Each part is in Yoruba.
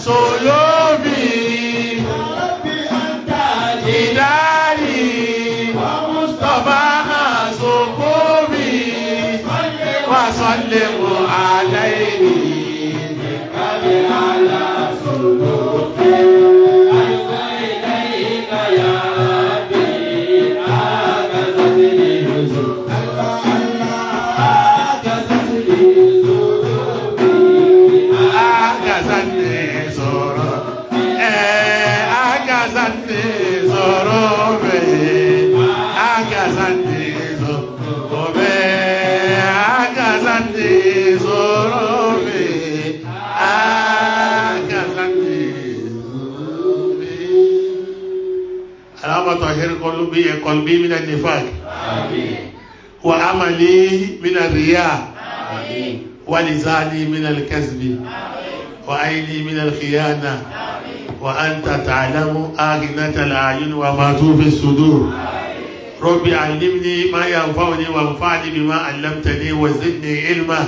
sulubi ìdárì Mustapha sukubi wasallimu alayhi. Agazanni sọ̀rọ̀ ẹ̀ agazanni sọ̀rọ̀ bẹ́ẹ̀ agazanni sọ̀rọ̀ bẹ́ẹ̀ agazanni sọ̀rọ̀ bẹ́ẹ̀ agazanni sọ̀rọ̀ bẹ́ẹ̀. اللهم طهر قلبي قلبي من النفاق وعملي من الرياء ولساني من الكذب وعيني من الخيانة وأنت تعلم آغنة الأعين وما تخفي الصدور ربي علمني ما ينفعني وانفعني بما علمتني وزدني علما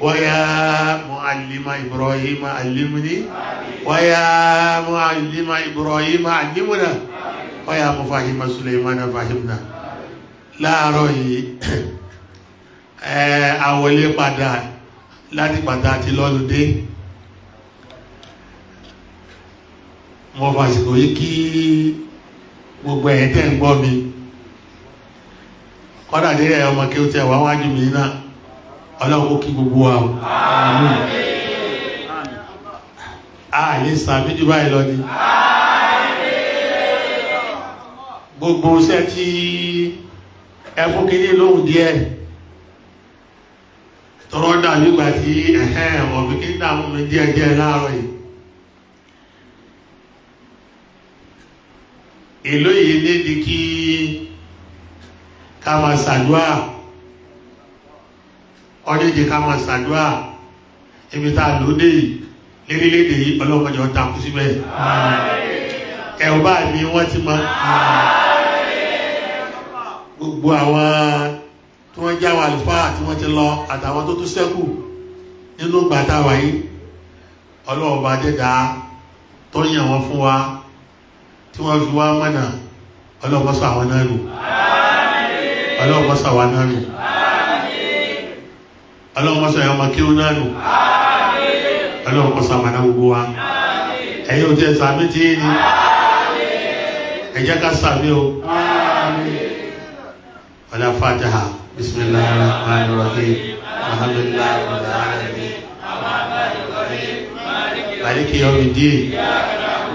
ويا معلم إبراهيم علمني ويا معلم إبراهيم علمنا ويا مفهم سليمان فهمنا láàárọ̀ yìí ẹ àwọlé padà láti padà àti lọ́lùdé mo fàsìkò yìí kí gbogbo ẹ̀yin tẹ́ ń gbọ́ mi kọ́dà délẹ̀ ọmọ kí ó tẹ wá wájú mi náà ọlọ́run kó kí gbogbo wa o a lè sàmì jù báyìí lọ ni gbogbo iṣẹ́ tí ẹ fún kínní lóhùn díẹ̀ tọrọ dàbí ìgbà tí ẹ̀hẹ́n ọ̀fìn kí ń dààmú mi díẹ̀ díẹ̀ láàárọ̀ yìí. Ìlú yìí nídi kí ká máa ṣàdúà, ọdíje ká máa ṣàdúà ibi tá a lò dé yìí lérílẹ̀-èdè yìí ọlọ́mọdé ọ̀tá kú síbẹ̀. Ẹ̀ bá mi wọ́n ti mọ gbogbo àwọn tí wọ́n jẹ́ àwọn àlùfáà tí wọ́n ti lọ àtàwọn tó tún ṣẹ́kù nínú gbàtà wáyé ọlọ́ọ̀bá dẹ́dà tó yàn wọ́n fún wa tí wọ́n fi wá mọ̀nà ọlọ́ọ̀bọ́sọ àwọn náà nù ọlọ́ọ̀bọ́sọ àwọn náà nù ọlọ́ọ̀bọ́sọ àwọn ọmọ kéwú náà nù ọlọ́ọ̀bọ́sọ àwọn náà gbogbo wa ẹ̀yin ò tiẹ̀ sàmì tí ní ẹ jẹ́ ká sàmì o. ولا فاتحة. بسم الله الرحمن الرحيم. الحمد لله رب العالمين. مالك يوم الدين.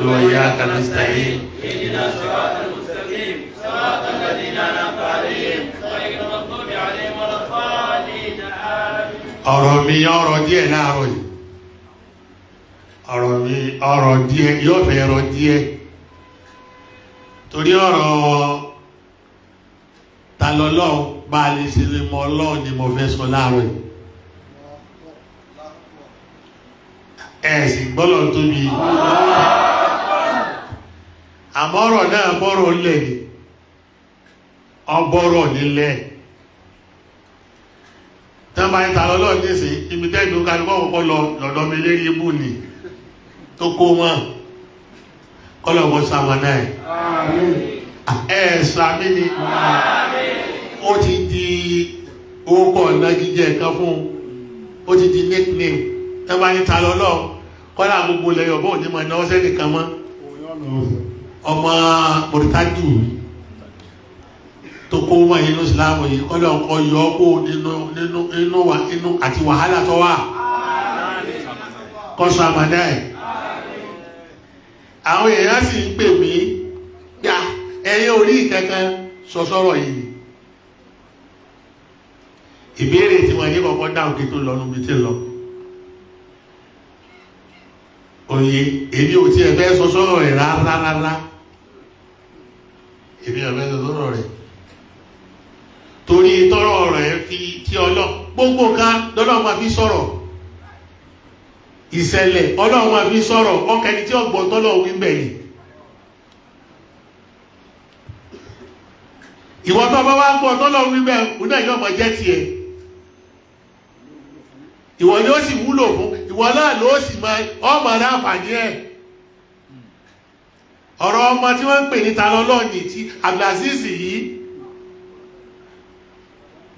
وإياك نستعين. اهدنا الصراط المستقيم صراط الذين أنعمت عليهم غير المغضوب عليهم ولا الضالين. آمين. Ọ̀rọ̀ mi ọ̀rọ̀ díẹ̀ láàárọ̀ yìí, ọ̀rọ̀ mi ọ̀rọ̀ díẹ̀ yóò fẹ́ ọ̀rọ̀ díẹ̀ torí ọ̀rọ̀ ta lọ́lọ́run bá a lè ṣe lè mọ Ọlọ́run ni mo fẹ́ sọ láàárọ̀ yìí. Ẹ sì gbọ́dọ̀ tóbi, àmọ́ ọ̀rọ̀ náà bọ́rọ̀ lẹ̀ ni ọbọ̀rọ̀ nílẹ̀ tí wọ́n bá ń ta lọ́lọ́run nísìn ibi tẹ́gbẹ́ ó kálukọ́ kọ́kọ́ lọ lọ́dọ̀ mi lérí ibù ni tó kó wọn kọ́lọ̀ wọn sàmọ́ náà ẹ̀ sàmí ni ó ti di orúkọ ọ̀nà jíjẹ kan fún un, ó ti di nickname. Tí wọ́n bá ń ta lọ́lọ́run kọ́lá gbogbo lẹ́yìn ọ̀bọ̀n òní mọ̀ náà sẹ́nìkan mọ́ ọmọ mọ̀tàdù tó kó wà nínú ìsìláàmù yìí kọ́lọ̀ ń kọ́ yọ kó nínú nínú nínú wà nínú àti wàhálà tó wà kọ́sọ àmàdá ẹ̀. Àwọn èèyàn sì ń pè mí yá ẹ̀yin orí kankan sọ sọ́rọ̀ yìí. Ìbéèrè tí wọ́n ní kọ́kọ́ dáhùn kí tó lọ níbi tí ń lọ. Òye èmi ò tiẹ̀ fẹ́ sọ sọ́rọ̀ rẹ̀ rárá rárá, èmi ò fẹ́ sọ sọ́rọ̀ rẹ̀ torí tọrọ rẹ̀ fi tí ọlọ́ gbogbo nǹkan lọ́lọ́run máa fi sọ̀rọ̀, ìṣẹ̀lẹ̀ ọlọ́run máa fi sọ̀rọ̀ ọkẹni tí ọgbọ̀n tọ́lọ̀ wí bẹ̀ ni. Ìwọ tó bá wá gbọ́ tọ́lọ̀ wí bẹ̀ òun náà yóò máa jẹ́ tiẹ̀, ìwọ ni ó sì wúlò fún ìwọ. Ìwọ náà ló sì máa ọmọ rẹ àǹfààní ẹ̀. Ọ̀rọ̀ ọmọ tí wọ́n ń pè ní Ta lọ́lọ́ọ̀nì tí Abdulaziz yìí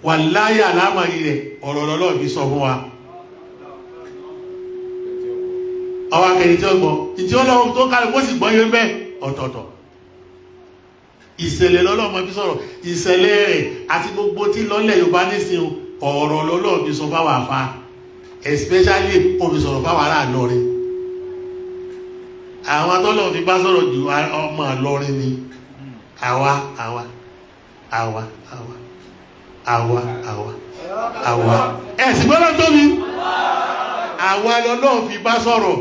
wà láyé àlámọ̀rí rẹ̀, ọ̀rọ̀ lọ́lọ́ọ̀ fi sọ fún wa. Ọwọ́ akẹ́yìn tí ó gbọ́ ìtí ọlọ́run tó kálẹ̀ kó sì gbọ́ yé bẹ́ẹ̀ ọ̀tọ̀ọ̀tọ̀. Ìṣẹ̀lẹ̀ lọ́lọ́ọ̀ máa fi sọ̀rọ̀, ìṣẹ̀lẹ̀ rẹ̀ àti gbogbo tí lọ́lẹ̀ Yorùbá nísìnyí, ọ̀rọ̀ lọ́lọ́ọ̀ fi sọ fáwọn àfa, especially ó fi sọ̀rọ̀ fáwọn ará Ìlọrin. Àwọn tọ́lọ̀ fi bá sọ̀rọ̀ jù ọmọ Ìlọrin ni àwa àwa àwa àwa àwa àwa àwa ẹ̀sìn gbọ́dọ̀ tóbi. Àwa lọ́lọ́ọ̀ fi bá sọ̀rọ̀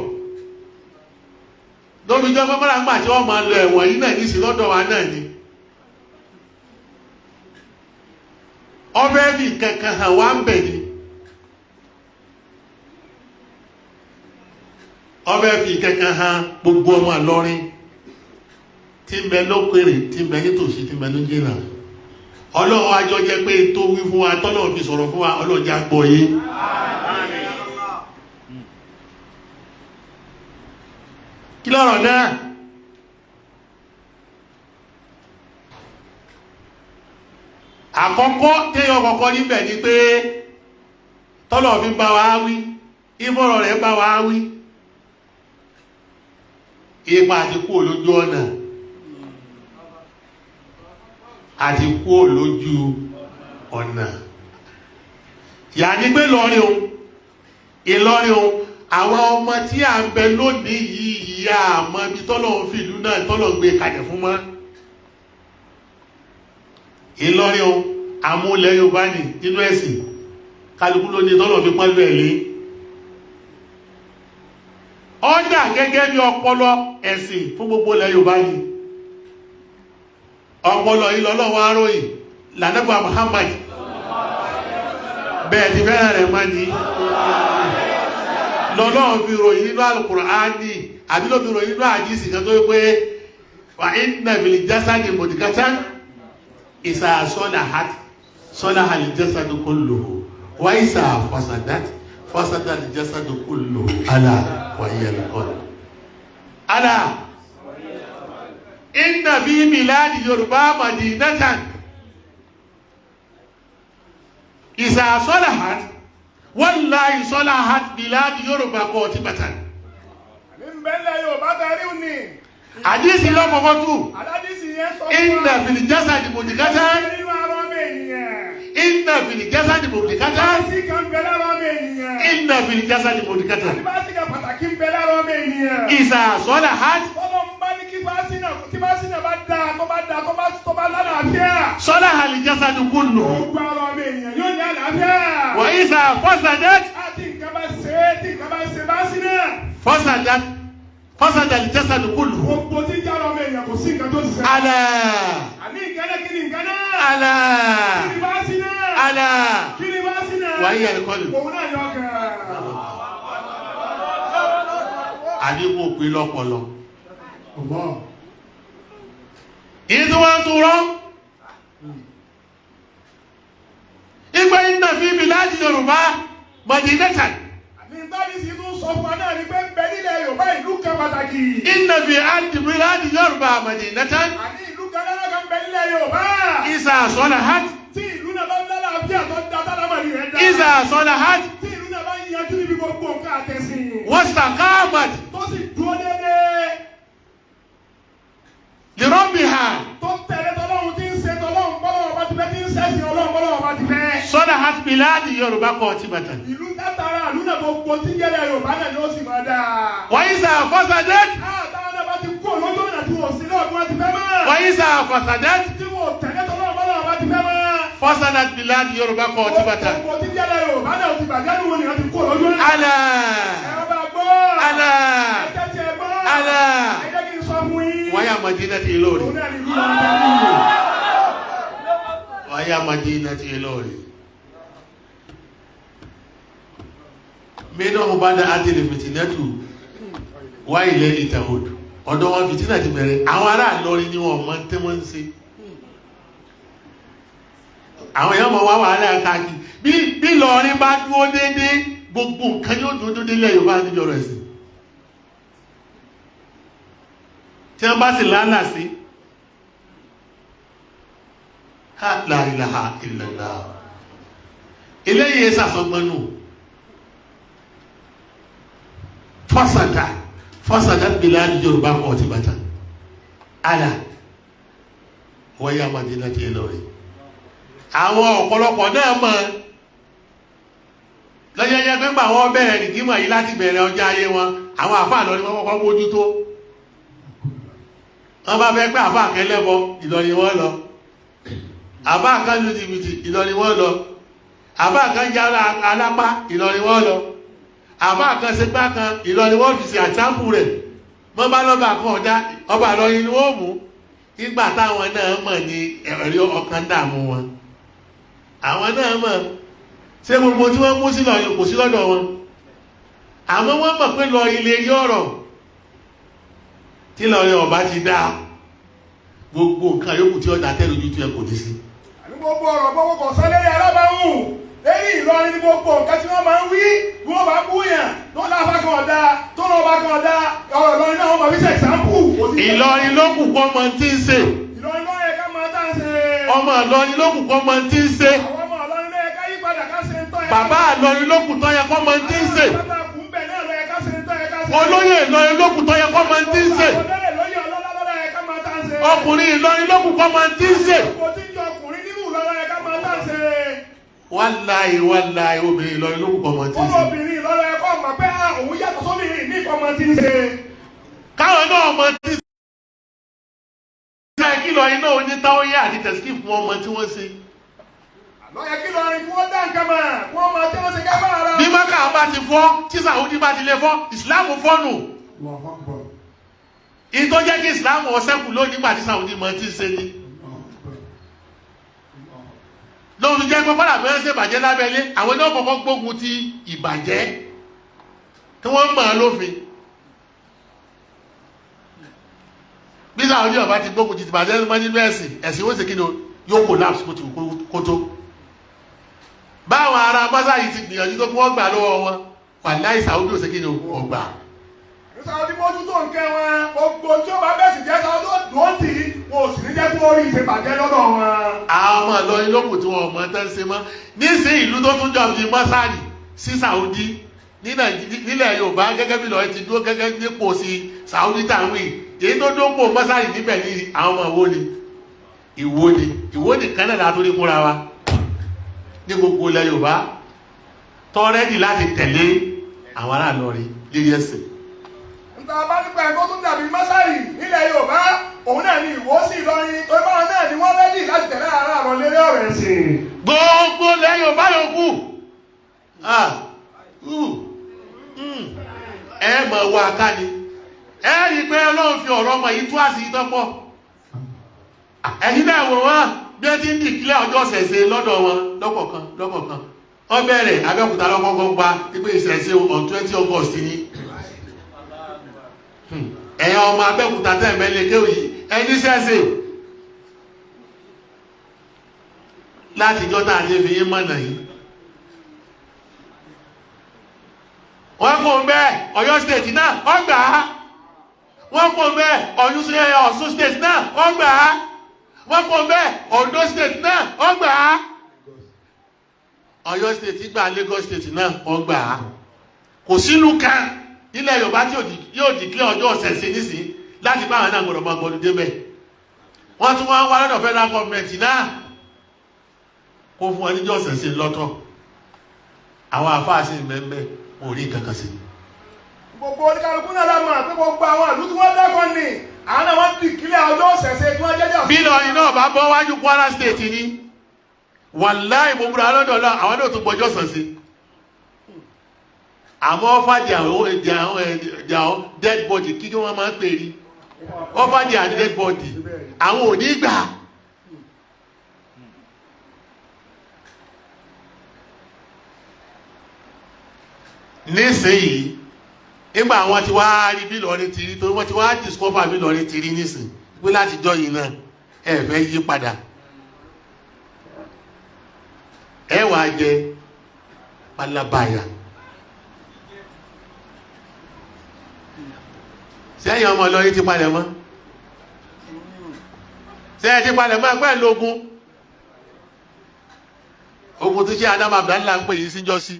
lórí ìjọba fọ́nrán àgbà tí wọ́n máa lọ ẹ̀wọ̀n yìí náà nísìn lọ́dọ̀ wa náà ni. Ọbẹ̀ fi kankan hàn wá ń bẹ̀ ni. Ọbẹ̀ fi kankan hàn gbogbo ọmọ Ìlọrin tí ń bẹ lókèrè, tí ń bẹ nítòsí, tí ń bẹ ní jìnnà. Ọlọ́run ajọ jẹ́ pé tó wí fún wa, tọ́lọ́run fi sọ̀rọ̀ fún wa, Ọlọ́run jẹ́ àgbọ̀ yé. Kí lọ́rọ̀ náà? Àkọ́kọ́ téèyàn kọ́kọ́ níbẹ̀ ni pé tọ́lọ̀ fi bá wa wí, ìfọ̀rọ̀ rẹ̀ bá wa wí, ipa àti kú olójú ọ̀nà àti kú olójú ọ̀nà. Yà ní pé lọ́rin o, Ìlọrin o, àwọn ọmọ tí à ń bẹ lónìí yìí ìyá àmọ́ ibi tọ́lọ̀ ń fi ìlú náà tọ́lọ̀ ń gbé kalẹ̀ fún mọ́. Ìlọrin o, àmúlẹ̀ Yorùbá ní nínú ẹ̀sìn, kálukú ló ní tọ́lọ̀ fi pọ́nlú ẹ̀ lé. Ọ́dà gẹ́gẹ́ bí ọpọlọ ẹ̀sìn fún gbogbo ilẹ̀ Yorùbá ni. Ọpọlọ yìí lọ́lọ́wọ́ aróyìn lànàbà Muhammad bẹ́ẹ̀ ti fẹ́ràn rẹ̀ mọ́ ni lọ́lọ́wọ́ fi ròyìn nínú Al-Qur'ani àbí ló fi ròyìn nínú àdísì kan tó wípé wà inna fil jasadi mudghatan idha salahat salaha al-jasadu kulluhu wa idha fasadat fasada al-jasadu kulluhu ala wa hiya al-qalb. Ala inna fi biladi Yorùbá madinatan idha salahat wallahi salahat biladi Yorùbá qatibatan. Nbẹ́lẹ̀ Yorùbá darí ni. Àdísì lọ́kọ̀ọ́kọ́ tù. Aládìsí yẹn sọ fún wa. Inna fil jasadi mudghatan. Nínú ara ọmọ ènìyàn. Inna fil jasadi mudghatan. Báàsì kan bẹ lára ọmọ ènìyàn. Inna fil jasadi mudghatan. Àti báàsì kan pàtàkì ń bẹ lára ọmọ ènìyàn. Idha salahat. Tọ́lọ́ ń bá ní kí báàsì náà kí báàsì náà bá dáa tó bá dáa tó bá lálàáfíà. Salaha al-jasadu kulluhu. Gbogbo ara ọmọ ènìyàn yóò ní àlàáfíà. Wa idha fasadat. Àti nǹkan bá ṣe é tí nǹkan bá ṣe báàsì náà. Fasadat fasada al-jasadu kulluhu. Gbogbo tí ń jára ọmọ èèyàn kò sí nǹkan tó ti ṣe. Ala. Àní nǹkan náà kí ni nǹkan náà? Ala. Kí ni báàsì náà? Ala. Kí ni báàsì náà? Wa hiya al-qalb. Òun náà yọ ọkàn. Àbí kò pé lọ́pọlọ. Èyí tí wọ́n ń turọ́. Ìgbà inna fi biladi Yorùbá madinatan. Ní tún sọ fún wa náà ni pé ń bẹ nílẹ̀ Yorùbá ìlú kan pàtàkì. Inna fi biladi Yorùbá madinatan. Àní ìlú kan lára kan bẹ nílẹ̀ Yorùbá. Idha salahat. Tí ìlú náà bá ń lálàáfíà tó da tálámàrí rẹ̀ dá. Idha salahat. Tí ìlú náà bá ń yanjú níbi gbogbo nǹkan àtẹ̀sìn. Wastaqamat. Tó sì dúró déédéé. Li rabbiha. Tó ń tẹ̀lé tọ́lọ́hun tí ń ṣe tọ́lọ́hun bọ́lọ́hun bá ti fẹ́ tí ń ṣẹ̀sìn Ọlọ́run bọ́lọ́hun bá ti fẹ́. Salahat biladi Yorùbá qatibatan. Ìlú látara ìlú náà gbogbo tí ń jẹ́lẹ̀ Yorùbá náà ni ó sì máa dáa. Wa idha fasadat. Àtàwọn náà bá ti kú olójú ọ̀nà tí wọ́n sí náà bí wọ́n ti fẹ́ mọ́. Wa idha fasadat. Tí wọ́n tẹ̀lé tọ́lọ́hun bọ́lọ́hun bá ti fẹ́ mọ́. Fasadat biladi Yorùbá qatibatan. Gbogbo tí ń jẹ́lẹ̀ Yorùbá náà ti bàjẹ́ nù wọn ni wọ́n ti kú olójú ọ̀nà. Ala. Ẹ bá gbọ́. Ala. Ẹ jẹ́ tí ẹ gbọ́. Ala. Ẹ jẹ́ kí n sọ fún yín. Wa ya madinati Ilorin. Òun náà ni ìlú wọn darí. Wa ya madinati Ilorin. Mẹ́nà ọba dá àtẹlẹ fìtínẹ́tù wá ilẹ̀ ìtàhùdù. Ọ̀dọ̀ wọn fìtínà ti bẹ̀rẹ̀. Àwọn ará Ìlọrin ni wọn mọ tí wọ́n ń ṣe. Àwọn èèyàn mọ̀ wá wàhálà káàkiri. Bí Ìlọrin bá dúró déédéé, Gbogbo nǹkan yóò dúdú nílẹ̀ Yorùbá níbi ọ̀rọ̀ ẹ̀sìn. Tí wọ́n bá sì lálà sí, ha la ilaha illallah. Eléyìí ẹ sàsọgbọ́n nù. Fásádà fásádà bìlá Yorùbá kọ̀ ọ̀tí bàtà. Àlà wọ́n yá Madina ti Ìlọrin. Àwọn ọ̀pọ̀lọpọ̀ náà mọ̀ lọ́yẹ́yẹ́ pé gbà wọ́n bẹ̀rẹ̀ nìkímọ̀ yìí láti bẹ̀rẹ̀ ọjọ́ ayé wọn, àwọn àfáà lọ ni wọ́n kọ́kọ́ mójútó. Wọ́n bá fẹ́ pé àfáà kẹlẹ́bọ, Ìlọrin wọ́n lọ. Àfáà kan lu jìbìtì, Ìlọrin wọ́n lọ. Àfáà kan já alápá, Ìlọrin wọ́n lọ. Àfáà kan ṣe gbá kan, Ìlọrin wọ́n fi ṣe àtàkù rẹ̀. Wọ́n bá lọ́ba kan ọ̀dá, ọba Ìlọrin ni wọ́n mú. Nígbà táwọn náà mọ̀ ní ẹ̀rí ọkàn dààmú wọn. Àwọn náà mọ̀ ṣé gbogbo tí wọ́n mú sí lọ́yìn kò sí lọ́dọ̀ wọn. Àmọ́ wọ́n mọ̀ pé lọ ilé rí ọ̀rọ̀ tí lọ́rin ọba ti dá gbogbo nǹkan yòókù tí ọjà tẹ́lẹ̀ ojú tí ẹ kò ní sí. Àní gbogbo ọ̀rọ̀ gbogbo kò sọ lérí alábàáhùn lérí Ìlọrin ní gbogbo nǹkan tí wọ́n máa ń wí bí wọ́n bá bú yàn tó láfa kan ọ̀dà tó lọ́ba kan ọ̀dà ọ̀rọ̀ Ìlọrin náà wọ́n máa fi ṣe ẹ̀sáǹpù. Ìlọrin ló kù kọ́ ọmọ tí ń ṣe. Ìlọrin ló yẹ ká máa tá ń ṣe. Ọmọ Ìlọrin ló kù kọ́ ọmọ tí ń ṣe. Àwọn ọmọ Ìlọrin ló yẹ ká yí padà ká ṣe ń tọ́ yẹ. Bàbá Ìlọrin ló kù tọ́ yẹ kọ́ ọmọ tí ń ṣe. Olóyè Ìlọrin ló kù tọ́ yẹ kọ́ ọmọ tí ń ṣe. Ọkùnrin Ìlọrin ló kù kọ́ ọmọ tí ń ṣe. Wàláhì wàláhì obìnrin Ìlọrin ló kù kọ́ ọmọ tí ń ṣe. Obìnrin Ìlọrin ẹ̀kọ́ mọ̀ pé òun yàtọ̀ sóbìnrin ní ìkọ́ ọmọ tí ń ṣe. Káwọn náà ọmọ tí ń ṣe kí Ìlọrin náà oní táwọn yá àti tẹ̀síkì fún ọmọ tí wọ́n ṣe. Lọ́yẹ̀ kí Ìlọrin kí wọ́n dá nǹkan mọ̀ kí wọ́n máa tí wọ́n ṣe ká bá ara. Bí Mákà bá ti fọ́, tí Sàúdí bá ti lè fọ́, Ìsìláàmù fọ́nù. Ìtọ́ jẹ́ kí Ìsìláàmù ọ̀sẹ́kù lónìí nígbà tí Sàúdí mọ̀ tí ń ṣe ni. Lóhun jẹ́ pé kọ́lá bẹ́ẹ̀ ṣe ìbàjẹ́ lábẹ́lé, àwọn náà kọ́kọ́ gbógun ti ìbàjẹ́ tí wọ́n mọ̀ ọ́ lófin. Bí Sàúdí ọba ti gbógun ti ìbàjẹ́ mọ́ nínú ẹ̀sìn, ẹ̀sìn ó ṣe kí ni yóò collapse kó ti kó tó. Báwọn ará mọ́sá yìí ti gbìyànjú tó kí wọ́n gbà lọ́wọ́ wọn, wàláhì Sàúdí ò ṣe kí ni ọgbà. Sàúdí mójútó nǹkan wọn, gbogbo tí ó bá bẹ́ẹ̀ sì jẹ́ Sàúdí ó dùn ó tì í, wọn ò sì ní jẹ́ kí wọ́n rí ìṣèbàjẹ́ lọ́dọ̀ wọn. Àwọn ọmọ Ìlọrin lókùn tí wọn ọmọ tán ṣe mọ́ nísìnyí, ìlú tó tún jọ bí mọ́sálì sí Sàúdí nílẹ̀ Yorùbá gẹ́gẹ́ bí Ìlọrin ti dúró gẹ́gẹ́ nípò sí Sàúdí táwọn èyí tó dópò mọ́sálì níbẹ̀ ní àwọn ọmọ Ìwó ni Ìwó ni Ìwó nìkan náà látó ní kúra wa ní gbogbo ilẹ̀ Yorùbá tọ́rẹ́dì láti tẹ̀lé àwọn ará Ìlọrin lérí ẹ̀sìn. Níta bá nípa ẹ̀kọ́ tó dàbí mọ́sálì nílẹ̀ Yorùbá òun náà ni Ìwó sí Ìlọrin tó bá wọn náà ni wọ́n rẹ́dì láti tẹ̀lé ara àwọn lérí ọ̀rọ̀ ẹ̀sìn. Gbogbo ilẹ̀ Yorùbá yòókù ẹ mọ̀ wá ká ni ẹ rí i pé Ọlọ́run fi ọ̀rọ̀ ọmọ yìí tú àṣírí tọ́pọ̀. Ẹ̀yin náà wò wọ́n bí ẹ ti ń dìklẹ́ ọjọ́ ṣẹ̀ṣẹ̀ lọ́dọ̀ wọn lọ́kọ̀ọ̀kan lọ́kọ̀ọ̀kan. Wọ́n bẹ̀rẹ̀ Abẹ́òkúta lọ́kọ̀ọ̀kan gba pípé ìṣẹ̀ṣe on 20 August ni. Ẹ̀yin ọmọ Abẹ́òkúta tẹ̀ mẹ́lẹ̀ kéwì yìí ẹni ṣẹ̀ṣẹ̀ láti jọ́tà àti fi yín mọ̀nà yìí. Wọ́n kò ń bẹ́ẹ̀ Ọ̀yọ́ state náà wọ́n gbà á. Wọ́n kò ń bẹ́ẹ̀ Ọ̀ṣun state náà wọ́n gbà á. Wọ́n kò ń bẹ́ẹ̀ Ondo state náà wọ́n gbà á. Ọ̀yọ́ state gbà, Lagos state náà wọ́n gbà á. Kò sínú kan nílẹ̀ Yorùbá tí yóò dìklẹ́ ọjọ́ ọ̀sẹ̀ sí nísìnyí láti bá àwọn náà gbọ́dọ̀ máa gbọ́dọ̀ débẹ̀. Wọ́n tún wọ́n wá lọ́dọ̀ federal government náà kó fún wọn níjọ́ ọ̀sẹ̀ sí lọ́tọ̀. Àwọn àfáà sì mẹ́mẹ́ wọn ò rí nǹkan kan sí. Gbogbo oníkálukú náà la mọ̀ pé gbogbo àwọn ìlú tí wọ́n dákọ̀ ni àwọn náà wọ́n dìklẹ́ ọjọ́ ọ̀sẹ̀ sí tí wọ́n jẹ́jọ́. Bí Ìlọrin náà bá bọ́ wájú Kwara state ni wàláì mo múra lọ́dọ̀ lọ àwọn náà tún gbọ́jọ́ sàn sí. Àmọ́ fàdí àwọn dead body kí wọ́n máa ń pè rí wọ́n fàdí àwọn dead body àwọn ò ní gbà. Nísìnyí nígbà àwọn ti wá rí bí Ìlọrin ti rí torí wọ́n ti wá discover bí Ìlọrin ti rí nísìn pé látijọ́ yìí náà ẹ fẹ́ yí padà ẹ wàá jẹ palabaya Sẹ́yìn ọmọ Ìlọrin ti palẹ̀ mọ́? Sẹ́yìn ti palẹ̀ mọ́ ẹgbẹ́ lógún? Ogun tí ṣe Adam Abdallah ń pè yín síjọ́ sí.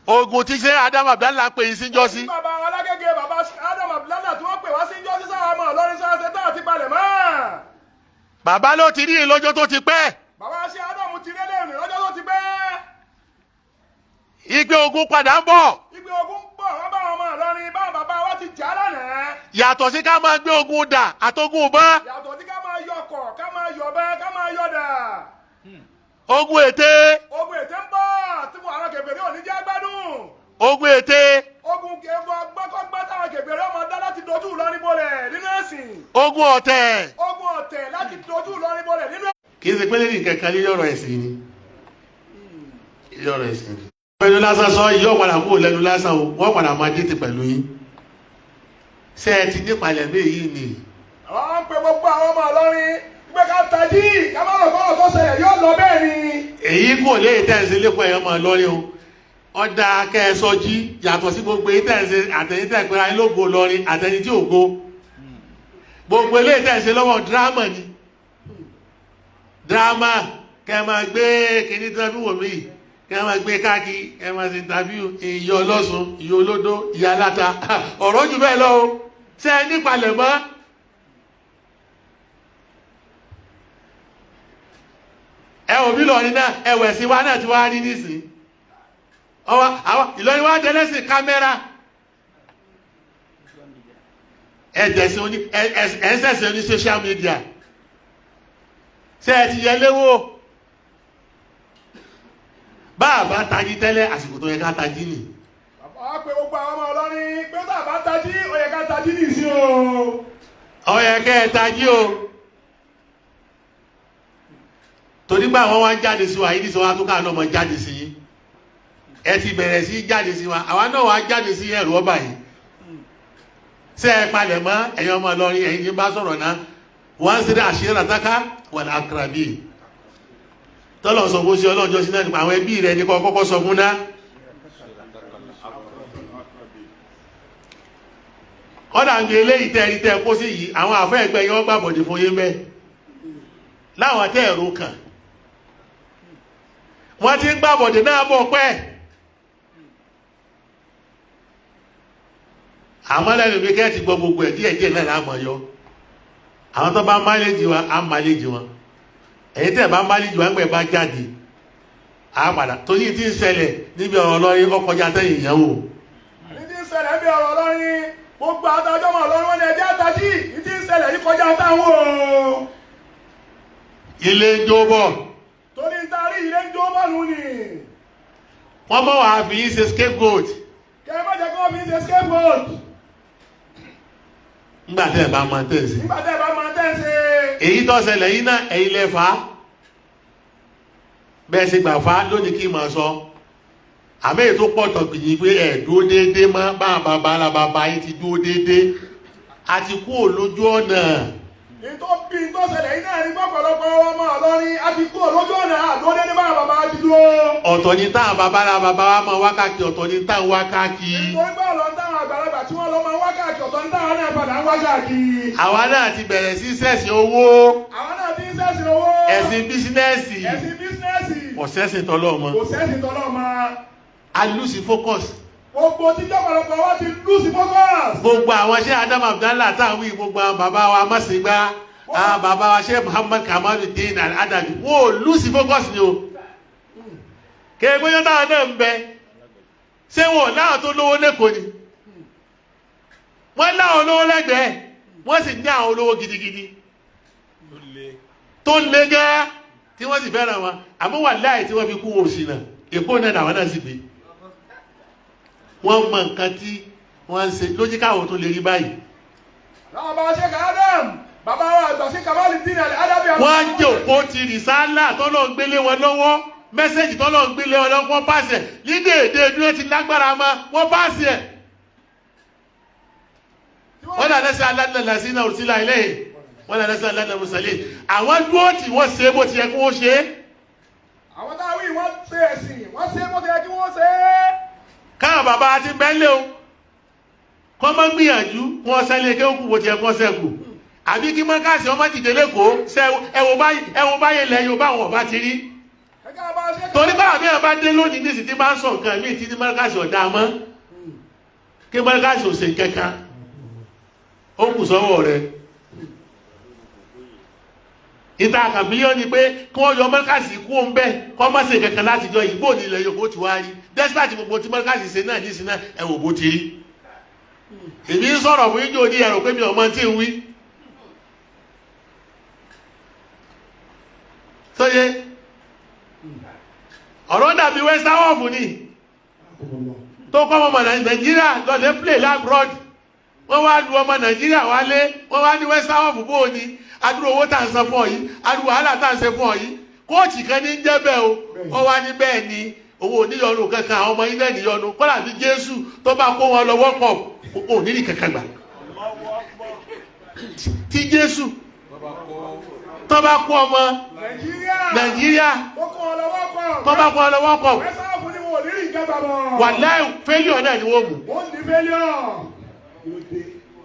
Ogun tí ṣe Adam Abdallah ń pè yín síjọ́ sí. Bàbá wa lágége, bàbá Adam Abdallah tí wọ́n pè wá sí jọ́ sí sáwọn ọmọ Ìlọrin sáwọn ṣe tán àti palẹ̀ mọ́. Bàbá ló ti rí i lọ́jọ́ tó ti pẹ́. Bàbá ṣe Adam ti rí lẹ́rìn lọ́jọ́ tó ti pẹ́. Igbe ogun padà ń bọ̀. Igbe ogun ń bọ̀, wọ́n bá àwọn ọmọ Ìlọrin bá bàbá wa ti jà lánàá. Yàtọ̀ sí ká máa gbé ogun dà àtogun bá. Yàtọ̀ sí ká máa yọkọ̀, ká máa yọ̀bẹ, ká máa yọ̀dà. Ogun ète. Ogun ète ń bọ̀ tí àwọn kèfèrí ò ní jẹ́ gbádùn. Ogun ète. Ogun gbọ́kọ́gbọ́ táwọn kèfèrí ọmọ dá láti dojú Ìlọrin bolẹ̀ nínú ẹ̀sìn. Ogun ọ̀tẹ̀. Ogun ọ̀tẹ̀ láti dojú Ìlọrin bolẹ̀ nínú ẹ̀sìn. Kì í ṣe pé lẹ́yìn kankan lórí ọ̀rọ̀ ẹ̀sìn ni. Lórí ọ̀rọ̀ ẹ̀sìn ni. Pẹ̀lú lásán sọ yìí yóò padà kúrò lẹ́nu lásán o, wọ́n padà máa dé ti pẹ̀lú yín. Ṣé ẹ ti nípalẹ̀ mí yìí ni? Àwọn ń pe gbogbo àwọn ọmọ Ìlọrin pé ká tají, ká má rò bọ́rọ̀ tó ṣẹlẹ̀ yóò lọ bẹ́ẹ̀ ni. Èyí kò lè tẹ̀sí lẹ́kọ̀ọ́ ẹ̀yọ́ máa lọ́rí o. Ọ̀dà kẹ́ẹ̀sọ́jí yàtọ̀ sí gbogbo èyí tẹ̀sí àtẹ̀yìn tẹ̀ pé ayé lógo lọ́rin àtẹ̀yìn tí ògo. Gbogbo eléyìí tẹ̀sí lọ́wọ́ dírámà ni. Dírámà kẹ́ ẹ máa gbé kíní tí wọ́n fi wò mí yìí, kẹ́ ẹ máa gbé káàkiri, kẹ́ ẹ máa ṣe interview ìyá ọlọ́sùn, ìyá olódó, ìyá aláta. Ọ̀rọ̀ jù bẹ́ẹ̀ lọ o. Ṣé ẹ nípalẹ̀ mọ́? Ẹ ò bí lọrin náà, ẹwẹ̀ sí wa náà ti wá rí nísìn. Ọwọ́ àwọn Ìlọrin wá dẹ́lẹ́sìn kámẹ́rà. Ẹ dẹ̀sìn oní ẹ ẹ ń sẹ̀sìn oní social media. Ṣé ẹ ti yẹ léwó? Bá a bá tají tẹ́lẹ̀, àsìkò tó yẹ ká tají nì. Bàbá pe gbogbo àwọn ọmọ Ìlọrin pé tá a bá tají, ó yẹ ká tají nìsín o. Ó yẹ kẹ́ ẹ tají o. Torí pé àwọn wá ń jáde sí wa yìí nísìnyí, wá tún káà náà mọ jáde sí yín. Ẹ ti bẹ̀rẹ̀ sí jáde sí wa, àwa náà wá jáde sí ẹ̀rù ọba yìí. Ṣé ẹ palẹ̀ mọ́ ẹ̀yin ọmọ Ìlọrin, ẹ̀yin ní bá sọ̀rọ̀ náà? Wọ́n ń ṣe àṣírí àtàkà wal akrabi. Tọ́lọ̀ sọ fún sí ọlọ́jọ́ sí náà nípa àwọn ẹbí rẹ̀ ní kọ́ kọ́kọ́ sọ fún náà. Kọ́dà ń gbé eléyìí tẹ́ ẹni tẹ́ kó sí yìí, àwọn àfẹ́ ẹgbẹ́ yẹn wọ́n gbàbọ̀dé fún yín bẹ́ẹ̀. Láwọn tẹ́ ẹ̀rọ kàn. Wọ́n ti ń gbàbọ̀dé náà bọ̀ pẹ́. Àmọ́ lẹ́nu mi kẹ́ ti gbọ́ gbogbo ẹ̀ díẹ̀ díẹ̀ náà láàmú ọyọ́. Àwọn tó bá máléjì wa, á máléjì wọn. Ẹ̀yin tẹ́ bá máléjì wa ń gbẹ̀ bá jáde. Á padà torí tí ń ṣẹlẹ̀ níbi ọ̀rọ̀ Ìlọrin ọkọjá tẹ̀yìn ìyẹn wò. Ní ti ń ṣẹlẹ̀ níbi ọ̀rọ̀ Ìlọrin, gbogbo àtàjọ́ mọ̀ Ìlọrin wọn ni ẹjẹ́ àtàjì, ní ti ń ṣẹlẹ̀ yìí kọjá táwọn o. Ilé ń jó bọ̀. Torí ń tarí ilé ń jó bọ̀ nù ni. Wọ́n mọ̀ wá fi yín ṣe scapegoat. Kẹ́ ẹ má jẹ́ kí wọ́n fi yín ṣe scapegoat. Nígbà tẹ́ ẹ bá máa tẹ̀ sí. Nígbà tẹ́ ẹ bá máa tẹ̀ sí. Èyí tó ṣẹlẹ̀ yín náà, ẹ̀yin lẹ fà á. Bẹ́ẹ̀ ṣe gbà fà á lónìí kí n máa sọ. Àmọ́ èyí tó pọ̀ tọ̀gbìn yìí pé ẹ̀ dúró déédéé mọ́, bá bàbá ara bàbá yín ti dúró déédéé. A ti kú òlójú ọ̀nà. Ìtò bí tó ṣẹlẹ̀ yìí náà ní pọ̀pọ̀lọpọ̀ ọmọ Ìlọrin a ti kú òlójú ọ̀nà, àdúró déédéé bá bàbá ti dúró. Ọ̀tọ̀ ni táwọn bàbá ara bàbá wa máa wákàkì, ọ̀tọ̀ ni táwọn wákàkì. Nítorí pé ọ̀lọ́ táwọn àgbàlagbà tí wọ́n lọ máa wákàkì, ọ̀tọ̀ ni táwọn náà padà ń wákàkì. Àwa náà ti bẹ̀rẹ̀ sí sẹ̀sìn owó. Àwa náà ti ń sẹ̀sìn owó. Ẹ̀sìn bísínẹ́sì. Ẹ̀sìn bísínẹ́sì. Kò sẹ́sìn tọ́lọ́mọ. Kò sẹ́sìn tọ́lọ́mọ. A lose focus. Gbogbo tí jọ́pọ̀lọpọ̀ wa ti lose focus. Gbogbo àwọn ṣé Adam Abdallah táwọn wí, gbogbo àwọn bàbá wa Mọ̀sígbá, àwọn bàbá wa ṣé Muhammad Kamaluddin Al-Adabi, wọ́n ò lose focus ni o. Kéègbé yọ́n táwọn náà ń bẹ, ṣé wọn ò láwọn tó lówó lẹ́kọ̀ọ́ ni? Wọ́n láwọn olówó lẹ́gbẹ̀ẹ́, wọ́n sì ní àwọn olówó gidigidi. Tó le gẹ́ tí wọ́n sì fẹ́ràn wọn, àmọ́ wà láì tí wọ́n fi kú òsì náà, Èkó náà làwọn náà sì gbé. Wọ́n mọ nǹkan tí wọ́n ń ṣe lójú káwọn tó lè rí báyìí. Láwọn bá ṣe Adam, bàbá wa àgbà sí Kamaluddin Al-Adabi. Wọ́n ń jòkó ti rìsálà tọ́lọ́ ń gbélé wọn lọ́wọ́, mẹ́sẹ̀jì tọ́lọ́ ń gbélé wọn lọ́wọ́, wọ́n pàṣẹ ní déédéé bí wọ́n ti lágbára mọ́, wọ́n pàṣẹ. Wọ́n là lẹ́sẹ̀ aládàlá sí náà òsínlá ilé yìí, wọ́n là lẹ́sẹ̀ aládàlá mùsàlẹ̀. Àwọn dúró tí wọ́n ṣe bó ti yẹ kí wọ́n ṣe é. Àwọn táwọn yìí wọ́n ṣe ẹ̀sìn, wọ́n ṣe bó ti yẹ kí wọ́n ṣe é. Káwọn bàbá ti bẹ́ńlẹ̀ o. Kọ́ mọ́ gbìyànjú wọn sẹ́lẹ̀ kí ó kú bó ti ẹ̀kọ́ sẹ́kù. Àbí kí mọ́kàsí ọmọ dìde lẹ́kọ̀ọ́ ẹwọ báyìí lẹ Yorùbá àwọn ọba ti rí. Torí báwa bí wọn bá dé lónìí ní ìsìn tí máa ń sọ nǹkan míì tí mọ́kàsí ọ̀dà mọ́. Kí mọ́kàsí ò ṣe kankan. Ó kù sọ́wọ́ rẹ̀. Ìta àkànbíyọ́ ni pé kí wọ́n yọ mọ́kàsí kú òun bẹ́ẹ̀ kọ́ mọ́ ṣe kankan láti jọ ìgbò ní ilẹ̀ Yorùbá ti wá rí. Despite gbogbo tí mọ́kàsí ṣe náà nísìn náà ẹ̀wò bó ti rí. Èmi ń sọ̀rọ̀ fún ijó ní ẹ̀rọ pé mi ò mọ tí ń wí. Sóye ọ̀rọ̀ dàbí Westerhoff ni tó kọ́ ọmọ Nàìjíríà lọ́lẹ̀ play labroad. Wọ́n wá lu ọmọ Nàìjíríà wálé, wọ́n wá ní Westerhoff bó o ní adúrò owó tá à ń san fún ọ yìí, adúrò wàhálà tá à ń ṣe fún ọ yìí. Kóòtù kan ní jẹ́ bẹ́ẹ̀ o, wọ́n wá ní bẹ́ẹ̀ ni owó oníyọnu kankan, àwọn ọmọ ilé níyọnu, kọ́lá bí Jésù tó bá kó wọn lọ World Cup ò ní ní kankan gbà. Tí Jésù tó bá kó ọmọ Nàìjíríà tó bá kó ọ lọ World Cup, wàláhì failure náà ni wọ́n mú.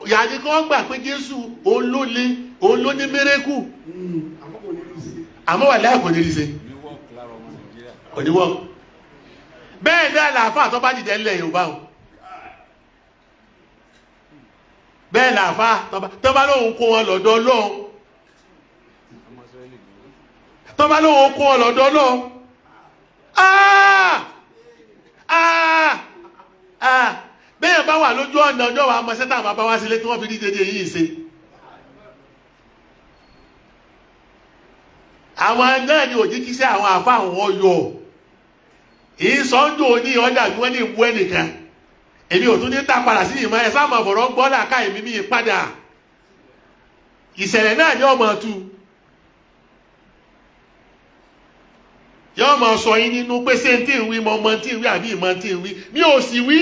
Yàrá kí wọ́n gbà pé Jésù olóle olóní mérekù, àmọ́ wàláhì kò ní rí ṣe, kò ní wọ́n. Bẹ́ẹ̀ náà làáfà tó bá dìde ńlẹ̀ Yorùbá o. Bẹ́ẹ̀ làáfà tó bá lóun kó wọn lọ́dọ̀ Ọlọ́run, tó bá lóun kó wọn lọ́dọ̀ Ọlọ́run, bẹ́ẹ̀ bá wà lójú ọ̀nà ọjọ́ wa mọ̀ sẹ́tà bàbá wá sílé tí wọ́n fi rí dédé yìí ṣe. Àwọn náà ni òjíkíṣẹ́ àwọn àfá àwọn ọyọ̀ ìsọ́njò ní ọjà bí wọ́n ní ìbú ẹnìkan. Èmi ò tún ní ta padà sí ìmọ̀ ẹ sáà mọ̀ fọ̀rọ̀ gbọ́ làkà èmi mi padà. Ìṣẹ̀lẹ̀ náà ni ọmọ tu yọ́ mọ̀ sọ yín nínú pé ṣé tí ń wí mọ̀ mọ̀ tí ń wí àbí ìmọ̀ tí ń wí mi ò sì wí.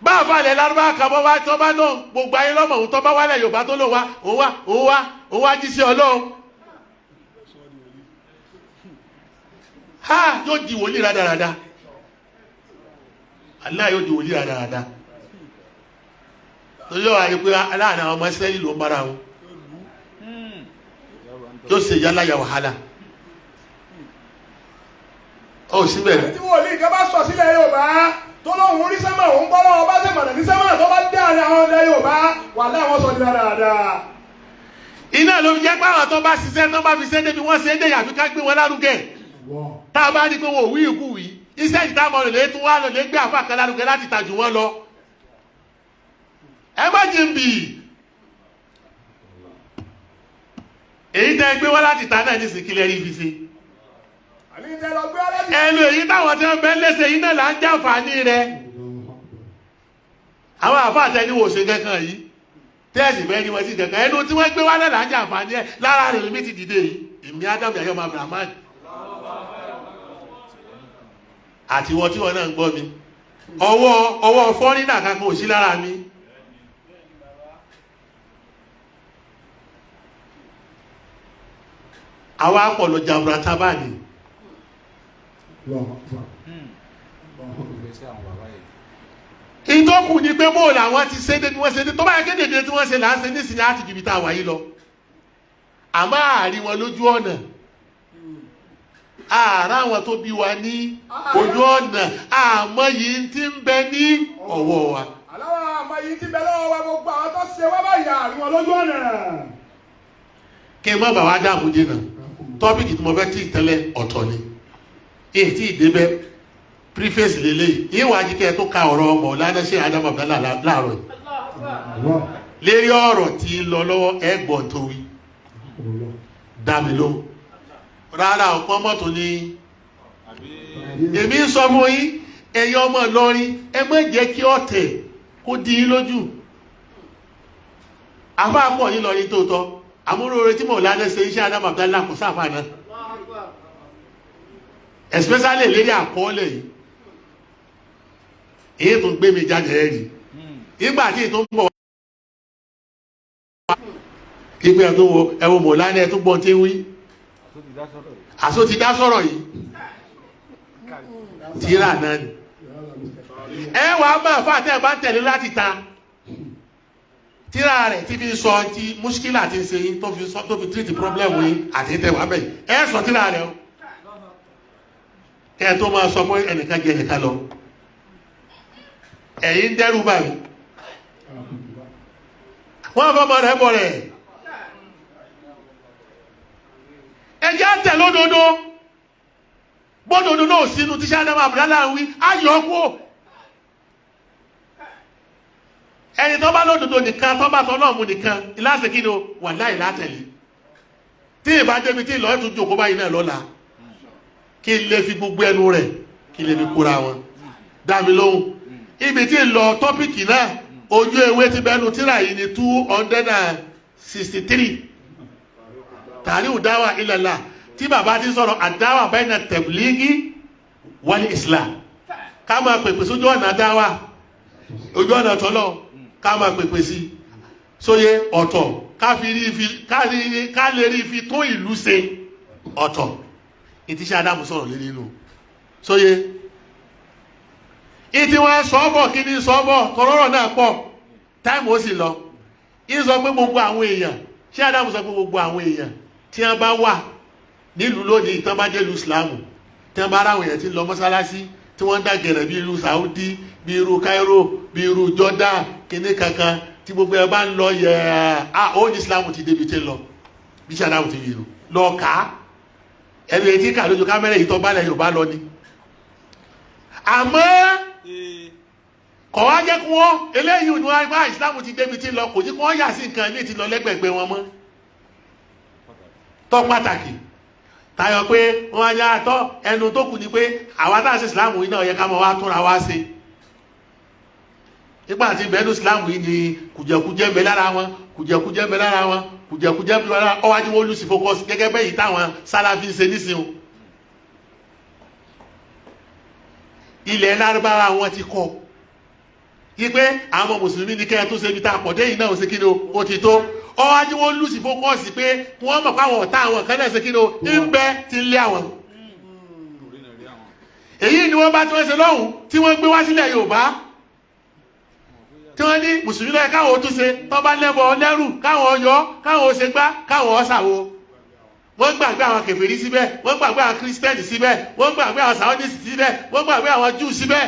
Bá àfàlẹ̀ lárúbá kan bọ́ wá tọ́ bá náà gbogbo ayé lọ́mọ̀ òun tọ́ bá wálẹ̀ Yorùbá tó lò wá òun wá òun wá òun wá jíṣẹ́ Ọlọ́run. Ha, yóò di wòlíì rádaràda. Allah yóò di wòlíì rádaràda. Torí ọ̀rọ̀ àyè pé aláàánú àwọn ọmọ Ísírẹ́lì ló ń bára wọn. Yóò ṣe yálà yà wàhálà. Ó síbẹ̀ ni. Tí wòlíì kan bá sọ sílẹ̀ Yorùbá tó lóun rí sẹ́mà òun bọ́ lọ́wọ́ bá sẹ́mà ní sẹ́mà tó bá dé àárín àwọn ọdẹ Yorùbá wà láwọn sọ ní dáadáa. Iná ló fi jẹ́ pé àwọn tó bá ṣiṣẹ́ tó bá fi ṣe débi wọ́n ṣe é dé yàtú ká gbé wọn lárugẹ. Tá a bá ní pé wọn ò wí ìkú wí, iṣẹ́ ìta mọ̀ lè tún wá lọ lè gbé àfa kan lárugẹ láti tà jù wọ́n lọ. Ẹ má jí ń bì. Èyí tẹ́ gbé wá láti ta náà ní ìsìnkílẹ̀ rí fi ṣe. Ẹnu èyí táwọn tí wọ́n bẹ́ léṣe yìí náà là ń jàǹfààní rẹ̀. Àwọn àfáà tẹ́ ní wò ṣe kankan yìí, tẹ́ẹ̀sì bẹ́ẹ̀ ni wọ́n sì kankan. Ẹnu tí wọ́n gbé wá náà là ń jàǹfààní ẹ̀ lára rẹ̀ mi ti dìde yìí. Èmi Ádámù Yahya ọmọ Abrahamu. Àti wọ́n tí wọ́n náà ń gbọ́ mi. Ọwọ́ fọ́rínà kankan ò sí lára mi. Àwa pọ̀ lọ jàǹbùrà tábà ni. Ìtọ́kù ni pé bóòlù àwọn ti ṣe débi wọ́n ṣe dé tó bá yẹ kéde tí wọ́n ṣe là ń ṣe nísìnyí láti ju ibi tá a wà yìí lọ. Àmọ́ àárí wọn lójú ọ̀nà. Ààrá àwọn tó bí wa ní ojú ọ̀nà àmọ́ yìí ti ń bẹ ní ọwọ́ wa. Aláwọ̀ àmọ́ yìí ti bẹ lọ́wọ́ wa gbogbo àwọn tó ṣe wá báyìí àárí wọn lójú ọ̀nà. Kí n má bàa wá dààmú jìnnà, tọ́pìkì tí mo fẹ́ tí ì tẹ́lẹ̀ ọ̀tọ̀ ni. Èyí tí ì débẹ̀ preface lélẹ́yìí, ìwà ajíkẹ́ tó ka ọ̀rọ̀ ọmọ Ọ̀làdẹ́sẹ̀ Ádámù Abdallah láàárọ̀ yìí. Lérí ọ̀rọ̀ tí ń lọ lọ́wọ́ ẹ̀gbọ́n tó wí. Dá mi lóhùn. Rárá ọ̀pọ̀ mọ́tò ni èmi ń sọ fún yín, ẹ̀yin ọmọ Ìlọrin, ẹ má jẹ́ kí ọ̀tẹ̀ kó di yín lójú. Àfáà pọ̀ nílọrin tóótọ́, àmúrò tí mò ń lálẹ́ ṣe iṣẹ́ Ádámù Abdallah kò sáfà náà. Especially lérí àkọọ́lẹ̀ yìí. Èyí tó ń gbé mi jáde ẹ̀ rí. Nígbà tí èyí tó ń bọ̀ wá. Ìpín ẹ̀ tó wo ẹ̀wọ̀n mò lálẹ́ tó gbọ́n tí ń wí. Àsó ti dá sọ̀rọ̀ yìí. Tíra náà ni. Ẹ wà á máa fà tẹ́ ẹ bá ń tẹ̀lé láti ta tíra rẹ̀ tí fi sọ ti muskila ti ń ṣe yín tó fi sọ tó fi treat problem yín àti tẹ̀ wá bẹ́ẹ̀ ẹ sọ tíra rẹ̀ o kẹ́ ẹ tó máa sọ pé ẹnìkan jẹ ẹnìkan lọ ẹ̀yin ń dẹ́rù báyìí wọ́n fọmọ rẹ̀ bọ̀ rẹ̀ ẹjẹ́ àtẹ̀ lódodo bódodo náà sínú tíṣà náà àbúrálà ń wí ayọ̀ kú ẹni tó bá lódodo nìkan tó bá sọ náà mú nìkan ìlàsẹ̀ kí ni o wà láì látẹ̀lé tí ìbá débi tí ìlọ́ọ̀ tún jòkó báyìí náà lọ́la kí n lè fi gbogbo ẹnu rẹ̀ kí n lè fi kóra wọn dá mi lóhùn ibi tí ń lọ tọ́pìkì náà ojú ewé ti bẹnu tíra yìí ni 263 tàríù dáwà ìlàlà tí bàbá ti sọ̀rọ̀ àdáwà bẹ́ẹ̀nà tẹ̀blígì wal islam ká máa pèpè sójú ọ̀nà dáwà ojú ọ̀nà tọ́lọ̀ ká máa pèpè sí sóyé ọ̀tọ̀ ká lè rí fi tó ìlú ṣe ọ̀tọ̀ ìtíṣẹ́ Ádámù sọ̀rọ̀ lé nínú sóyé ìtí wọn sọ́bọ̀ kí ní sọ́bọ̀ tọrọrọ̀ náà pọ̀ táìmù ó sì lọ ìsọ pé gbogbo àwọn èèyàn ṣé Ádámù sọ pé gbogbo àwọn èèyàn tí wọ́n bá wà nílùú lónìí tán bá délùú ìsìláàmù tí wọ́n bá ráwọn èèyàn tí ń lọ mọ́sálásí tí wọ́n ń dàgẹ̀rẹ̀ bí irú Saudi bí irú Cairo bí irú Jordan kíní kankan tí gbogbo ẹ bá ń lọ yẹ á ó ní ìsìláàmù ti débi tí ń lọ bí ṣé Ádámù ti yìí lọ kà á ẹnu etí kà lójú kámẹ́rà yìí tó bá lẹ̀ Yorùbá lọ ni àmọ́ kọ̀ wá jẹ́ kí wọ́n eléyìí ní wọ́n bá ìsìláàmù ti débi tí lọ kò ní kí wọ́n yà sí nǹkan ilé ti lọ lẹ́gbẹ̀gbẹ̀ wọn mọ́ tọ́ pàtàkì tayọ pé wọ́n á yá tọ́ ẹnu tó kù ni pé àwa tá à sí ìsìláàmù yìí náà yẹ ká máa wá túnra wá ṣe nígbà tí bẹ́ẹ̀nu ìsìláàmù yìí ni kùjẹkùjẹ ń bẹ lára wọn kùjẹkùjẹ ń bẹ lára wọn kùjẹkùjẹ ń bẹ lára wọn ọwájú wọn lùsì focus gẹ́gẹ́ bẹ́ẹ̀ yìí táwọn Sálàfí ń ṣe nísìnyí ilẹ̀ lárúbáwá wọn ti kọ́ wípé àwọn mùsùlùmí ní kẹ́ẹ̀ tó ṣe ibi tá a pọ̀ dé yìí náà ó ṣe kí ni o ti tó ọwọ́ ni wọ́n lùsì fókọ́ọ̀sì pé wọ́n mọ̀ pé àwọn ọ̀tá àwọn kan náà ṣe kí ni o ń bẹ ti ń lé àwọn. èyí ni wọ́n bá tí wọ́n ṣe lọ́hùn tí wọ́n gbé wá sílẹ̀ Yorùbá tí wọ́n ní mùsùlùmí lọ́yẹ káwọn ó tún ṣe tó bá lẹ́bọ̀ lẹ́rù káwọn yọ káwọn ó ṣe gbá káwọn ó ṣàwo wọ́n gbàgbé àwọn kèfèrí síbẹ̀ wọ́n gbàgbé àwọn kírísítẹ́nì síbẹ̀ wọ́n gbàgbé àwọn sàwọ́dìsì síbẹ̀ wọ́n gbàgbé àwọn júù síbẹ̀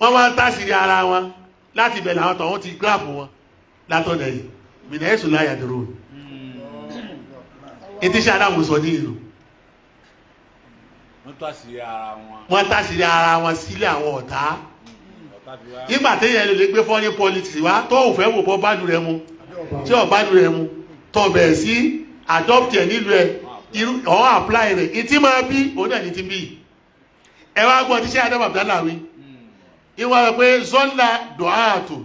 wọ́n wá ń tàṣírí ara wọn láti bẹ̀rẹ̀ àwọn tọ̀hún ti gíráàpù wọn látọ̀nà yìí mìnà ẹ̀sùn láyà dúró etí ṣe adáwò sọ ní ìlú wọ́n tàṣírí ara wọn. wọ́n tàṣírí ara wọn sílẹ̀ àwọn ọ̀tá nígbà téèyàn lè gbé foreign politics wá tó ò fẹ́ wò bọ́ bá rẹ̀ mu tí ò bá rẹ̀ mu tó bẹ̀rẹ̀ sí adopt ẹ nílùú ẹ irú ọ̀hún apply rẹ̀ ìtí máa bí òun náà ní ti bí ẹ wá gbọ́ tí ṣé Adam Abdallah wí ìwọ́n rẹ̀ pé zọ́nà dùhàtù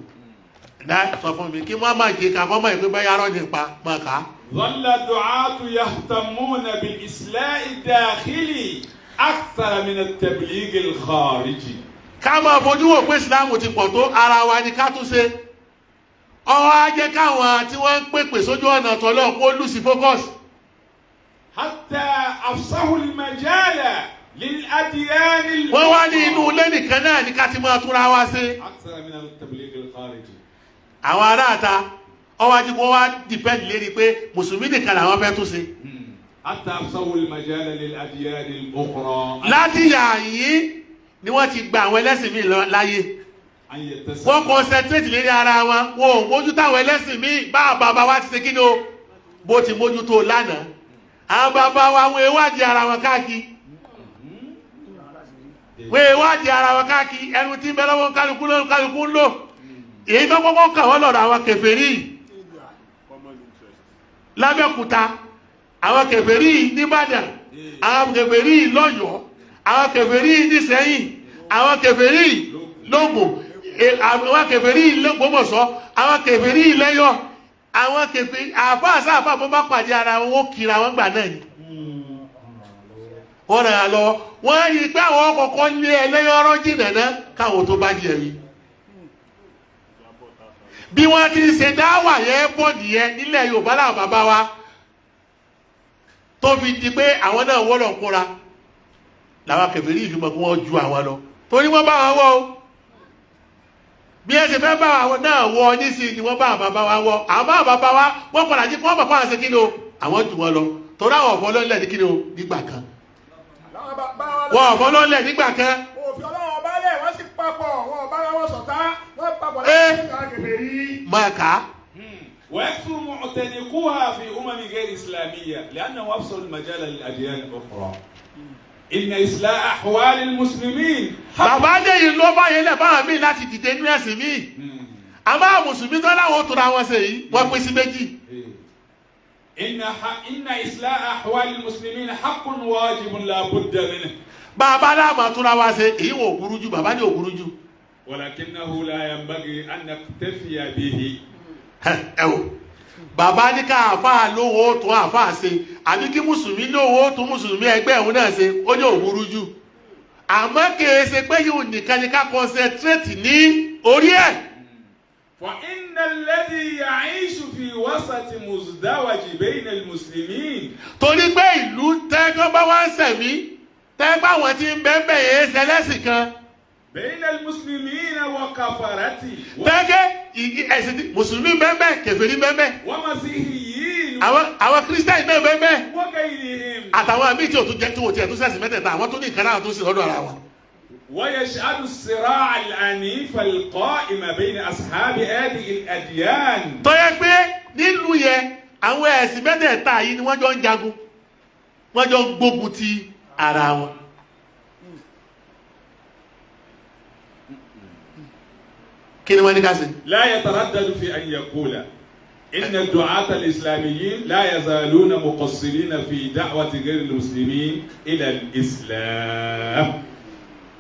náà sọ fún mi kí wọ́n máa jẹ ká kọ́ máa pé báyà rọ́ nípa máa kà á. ظل الدعاة يهتمون بالإصلاح الداخلي أكثر من التبليغ الخارجي. ká máa fojú wò pé ìsìláàmù ti pọ̀ tó ara wa ni ká tún ṣe ọwọ́ á jẹ́ káwọn tí wọ́n ń pèpè sójú ọ̀nà tọ́lọ́ kó lùsì focus. حتى أفسحوا المجال للأديان wọ́n wá ní inú ilé nìkan náà ní ká ti máa túnra wá sí. أكثر من التبليغ الخارجي. àwọn aráàta ọwọ́ ajé kó wá dìpẹ́ǹdì lérí pé mùsùlùmí nìkan làwọn fẹ́ tún ṣe. حتى أفسحوا المجال للأديان الأخرى. láti yà yín ni wọ́n ti gba àwọn ẹlẹ́sìn míì lọ láyé wọ́n concentrate lérí ara wọn wọn ò mójútó àwọn ẹlẹ́sìn míì bá bàbá wa ti ṣe kí ni o bó ti mójútó lánàá àwọn bàbá wa wọn èwádìí ara wọn káàkiri wọn èwádìí ara wọn káàkiri ẹnu tí ń bẹ lọ́wọ́ kálukú ló kálukú ń lò èyí tó kọ́kọ́ kà wọ́n lọ́rọ̀ àwọn kèfèrí lábẹ́òkúta àwọn kèfèrí nìbàdàn àwọn kèfèrí lọ́yọ̀ọ́ àwọn kèfèrí nísẹ̀yìn àwọn kèfèrí lógùn àwọn kèfèrí lÓgbómọ̀ṣọ́ àwọn kèfèrí lẹ́yọ̀ àwọn kèfèrí àfáà sáfà bó bá pàdé ara wọn ó kira wọn gbà náà ni wọ́n ràn án lọ wọ́n rí i pé àwọn kọ̀ọ̀kan lé ẹlẹ́yọ̀rọ̀ jìnnà náà káwọn tó bá di ẹ̀rí bí wọ́n ti ń ṣe dáwà yẹn bọ̀ nìyẹn nílẹ̀ Yorùbá làwọn bàbá wa tó fi di pé àwọn náà wọ́lọ̀ kóra làwọn kèfèrí ìfimọ̀ kí wọ́n ju àwọn lọ Torí wọ́n bá wọn wọ́ o. Bí ẹ ṣe fẹ́ bá àwọn náà wọ nísìnyí ni wọ́n bá àwọn bàbá wa wọ́. Àwọn bá bàbá wa wọ́n padà jí wọ́n bàbá wọn ṣe kí ni o? Àwọn jù wọn lọ. Torí àwọn ọ̀fọ́ lọ́lẹ̀ ní kí ni o? Nígbà kan. Wọ́n ọ̀fọ́ lọ́lẹ̀ nígbà kan. Òfin Ọlọ́run ọba lẹ̀ wọ́n sì papọ̀ wọn ọba wọn sọ̀tá wọ́n papọ̀ láti ṣe kèfèrí. Máa kà á. ويكثر معتنقوها في أمم غير إسلامية لأنه أفصل المجال للأديان الأخرى. إن إصلاح أحوال المسلمين. Bàbá dé yìí ló bá yẹn lẹ̀ báwọn míì láti dìde nínú ẹ̀sìn míì. Àmọ́ àwọn mùsùlùmí tó láwọn tó ra wọn ṣe yìí wọ́n pín sí méjì. إن إصلاح أحوال المسلمين حق واجب لا بد منه. Bàbá láàmà tó ra wa ṣe èyí wọn ò burú jù, bàbá ní ò burú jù. ولكنه لا ينبغي أن نكتفي به. Ẹ wò, bàbá ní ká àáfàá lówó tún àáfàá ṣe àbí kí mùsùlùmí lówó tún mùsùlùmí ẹgbẹ́ òun náà ṣe, ó ní ò burú jù. Àmọ́ kìí ṣe pé yóò nìkan ni ká concentrate ní orí ẹ̀. فإن الذي يعيش في وسط مزدوج بين المسلمين. Torí pé ìlú tẹ́gbọ́n bá wá ń sẹ̀mí tẹ́gbọ́n àwọn tí ń bẹ́ẹ̀ bẹ́ẹ̀ yẹn ṣẹlẹ́sìn kan. بين المسلمين وكفرته. Tẹ́gẹ́ ẹ̀sìn mùsùlùmí bẹ́ẹ̀ bẹ́ẹ̀ kèfèrí bẹ́ẹ̀ bẹ́ẹ̀. ومسيحيين. Àwọn kírísítẹ́nì náà bẹ́ẹ̀ bẹ́ẹ̀. وغيرهم. Àtàwọn àmì tí òtún jẹ́ tí òtún ẹ̀tún sẹ̀sìn mẹ́tẹ̀ẹ̀ta àwọn tó ní nǹkan náà tó sì lọ́dọ̀ ara wọn. ويشهد الصراع العنيف القائم بين أصحاب هذه الأديان. Tó yẹ pé nílùú yẹn àwọn ẹ̀sìn mẹ́tẹ̀ẹ̀ta yìí ni wọ́n jọ ń jagun, wọ́n jọ ń gbógun ti ara wọn. Kí ni wọ́n ní ká ṣe? لا يتردد في أن يقول إن الدعاة الإسلاميين لا يزالون مقصرين في دعوة غير المسلمين إلى الإسلام.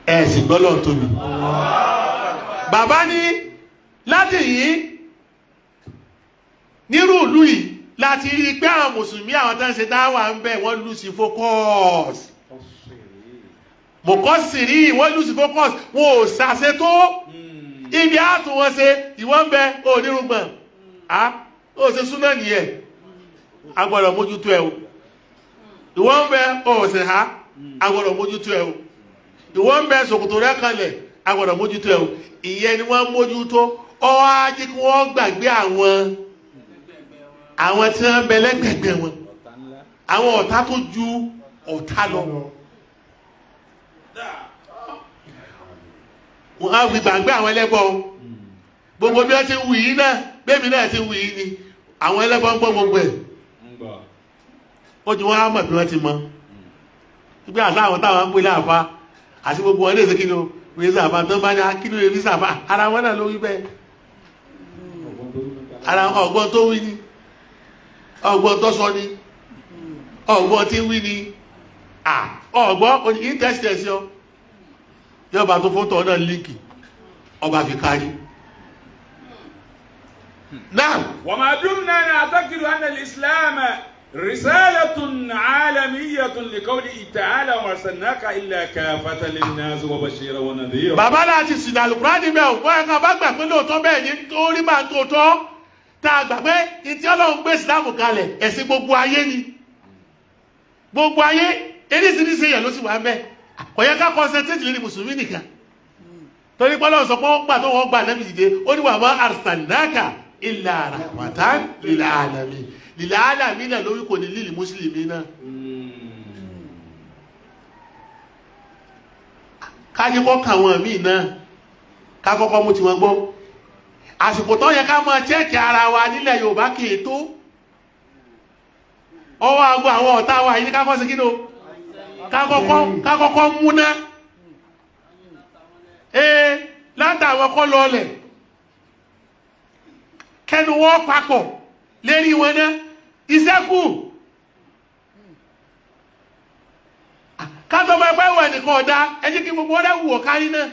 Ẹ sì gbọ́ lọ́n tóbi. Bàbá ní láti yìí nírú ìlú yìí láti rí i pé àwọn mùsùlùmí àwọn tó ń ṣe dáwà ń bẹ̀ wọ́n lose focus. Mọ̀kọ́ sì rí wọ́n lose focus, wọn ò ṣàṣe tó. Ibi àtún wọn ṣe ìwọ́n ń bẹ onírúgbọ̀n. Ó ṣe súná nìyẹn. A gbọ́dọ̀ mójútó ẹ o. Ìwọ́n ń bẹ ó ṣe há. A gbọ́dọ̀ mójútó ẹ o. Ìwọ́n ń bẹ ṣòkòtò rẹ kanlẹ̀, a gbọ́dọ̀ mójútó ẹ o. Ìyẹn ni wọ́n mójútó. Ọwọ́ ajé kí wọ́n gbàgbé àwọn tí wọ́n ń bẹ lẹ́gbẹ̀gbẹ̀ wọn. Àwọn ọ̀tá tó ju ọ̀tá lọ. Wọ́n á fi gbàgbé àwọn ẹlẹ́bọ o. Gbogbo bí wọ́n ti wù yìí náà, bẹ́ẹ̀mi náà ti wù yìí ni, àwọn ẹlẹ́bọ ń gbọ́ gbogbo ẹ̀. Ó ju wọ́n á mọ̀ bí wọ́n ti mọ̀. Gbé àṣà àwọn táwọn ń pè láàfa àti gbogbo wọn lè ṣe kí ni o, wọ́n ṣe àfa tó bá ní kí ló lè fi ṣàfà, ara wọn náà ló wí bẹ́ẹ̀. Ara ọgbọ́n tó wí ni, ọgbọ́n tó sọ ni, ọgbọ́n tí wí ni, ọgbọ́n ìtẹ́sí ẹ̀sí ọ. Yọba tó fótó náà líǹkì, ọba fi kárí. Náà. وما دمنا نعتقد أن الإسلام رسالة عالمية لقوله تعالى وما أرسلناك إلا كافة للناس وبشيرا ونذيرا. Bàbá láti sìn àlùkùránì bẹ́ẹ̀ ò wọ́n ẹ̀ka bá gbà pé lóòótọ́ bẹ́ẹ̀ ni tó rí máa tó tọ́ tá a gbà pé ìtí Ọlọ́run gbé ìsìlámù kalẹ̀ ẹ̀sìn gbogbo ayé ni, gbogbo ayé eríṣiríṣi èèyàn ló sì wà ń bẹ̀. Kò yẹ ká concentrate lórí mùsùlùmí nìkan, torí pé Ọlọ́run sọ pé wọ́n gbà tó wọ́n gbà Nábì dìde, ó ní wa ma arsalnaka illa rahmatan lil alamin. Lil alamin náà lórí kò ní lílì mùsùlùmí náà. Kájí kọ́ kàwọn míì náà ká kọ́kọ́ mú tiwọn gbọ́. Àsìkò tó yẹ ká máa chẹ́ẹ̀kì ara wa nílẹ̀ Yorùbá kì í tó. Ọwọ́ aago àwọn ọ̀tá wa yìí ní ká kọ́ sí kí ni o, ká kọ́kọ́ múná. Ee látàwọn kọ́ lọlẹ̀ kẹnu wọ́n papọ̀ lérí wọn náà iṣẹ́ kù. Kátó máa pẹ́ wẹ̀ nìkan ọ̀dá ẹ jẹ́ kí gbogbo ọ̀dá wù ọ́ kárí náà.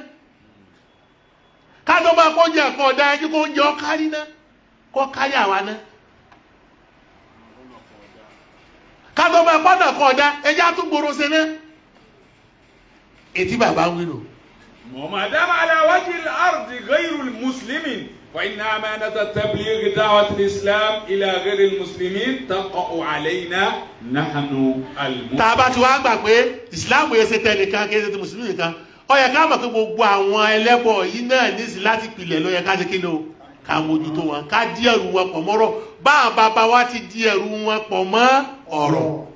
Kátó máa kó oúnjẹ kan ọ̀dá ẹ jẹ́ kó oúnjẹ ọ́ kárí náà, kó kárí àwa náà. Kátó máa pọ́nà kan ọ̀dá ẹ jẹ́ àtúgbòrò ṣe náà. Ètí bàbá ń wí nù. وما دام على وجه الأرض غير المسلمين فإن أمانة تبليغ دعوة الإسلام إلى غير المسلمين تقع علينا نحن المسلمين. Tá a bá ti wá gbà pé ìsìláàmù yẹn ṣe tẹnìkan kì í ṣe ti mùsùlùmí nìkan, Ó yẹ ká mọ̀ pé gbogbo àwọn ẹlẹ́bọ yìí náà nísìn láti pilẹ̀ ló yẹ ká ṣe kí ni o, ká mójútó wọn, ká dí ẹrù wọn pọ̀ mọ́rọ̀, báwọn bàbá wa ti dí ẹrù wọn pọ̀ mọ́ ọ̀rọ̀.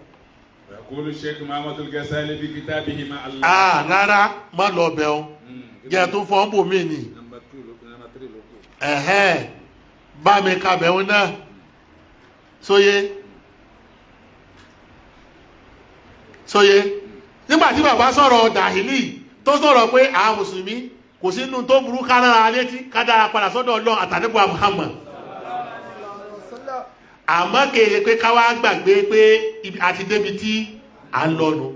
يقول الشيخ محمد الغزالي في كتابه مع الله. Ah, rárá, má lọ bẹ̀ ọ́, jẹ́ tó fọ́ bò mí ni. Number 2 lókun, number 3 lókun. Ẹ̀hẹ́n, bá mi kabẹ̀ wọn náà sóyé sóyé. Nígbà tí bàbá sọ̀rọ̀ dàhílì tó sọ̀rọ̀ pé àwọn mùsùlùmí kò sínú tó burú ká rárá létí ká dára padà sọ́dọ̀ Ọlọ́run àtàdébùwà Muhammad, àmọ́ kéde pé ká wá gbàgbé pé àti débi tí à ń lọ́nu.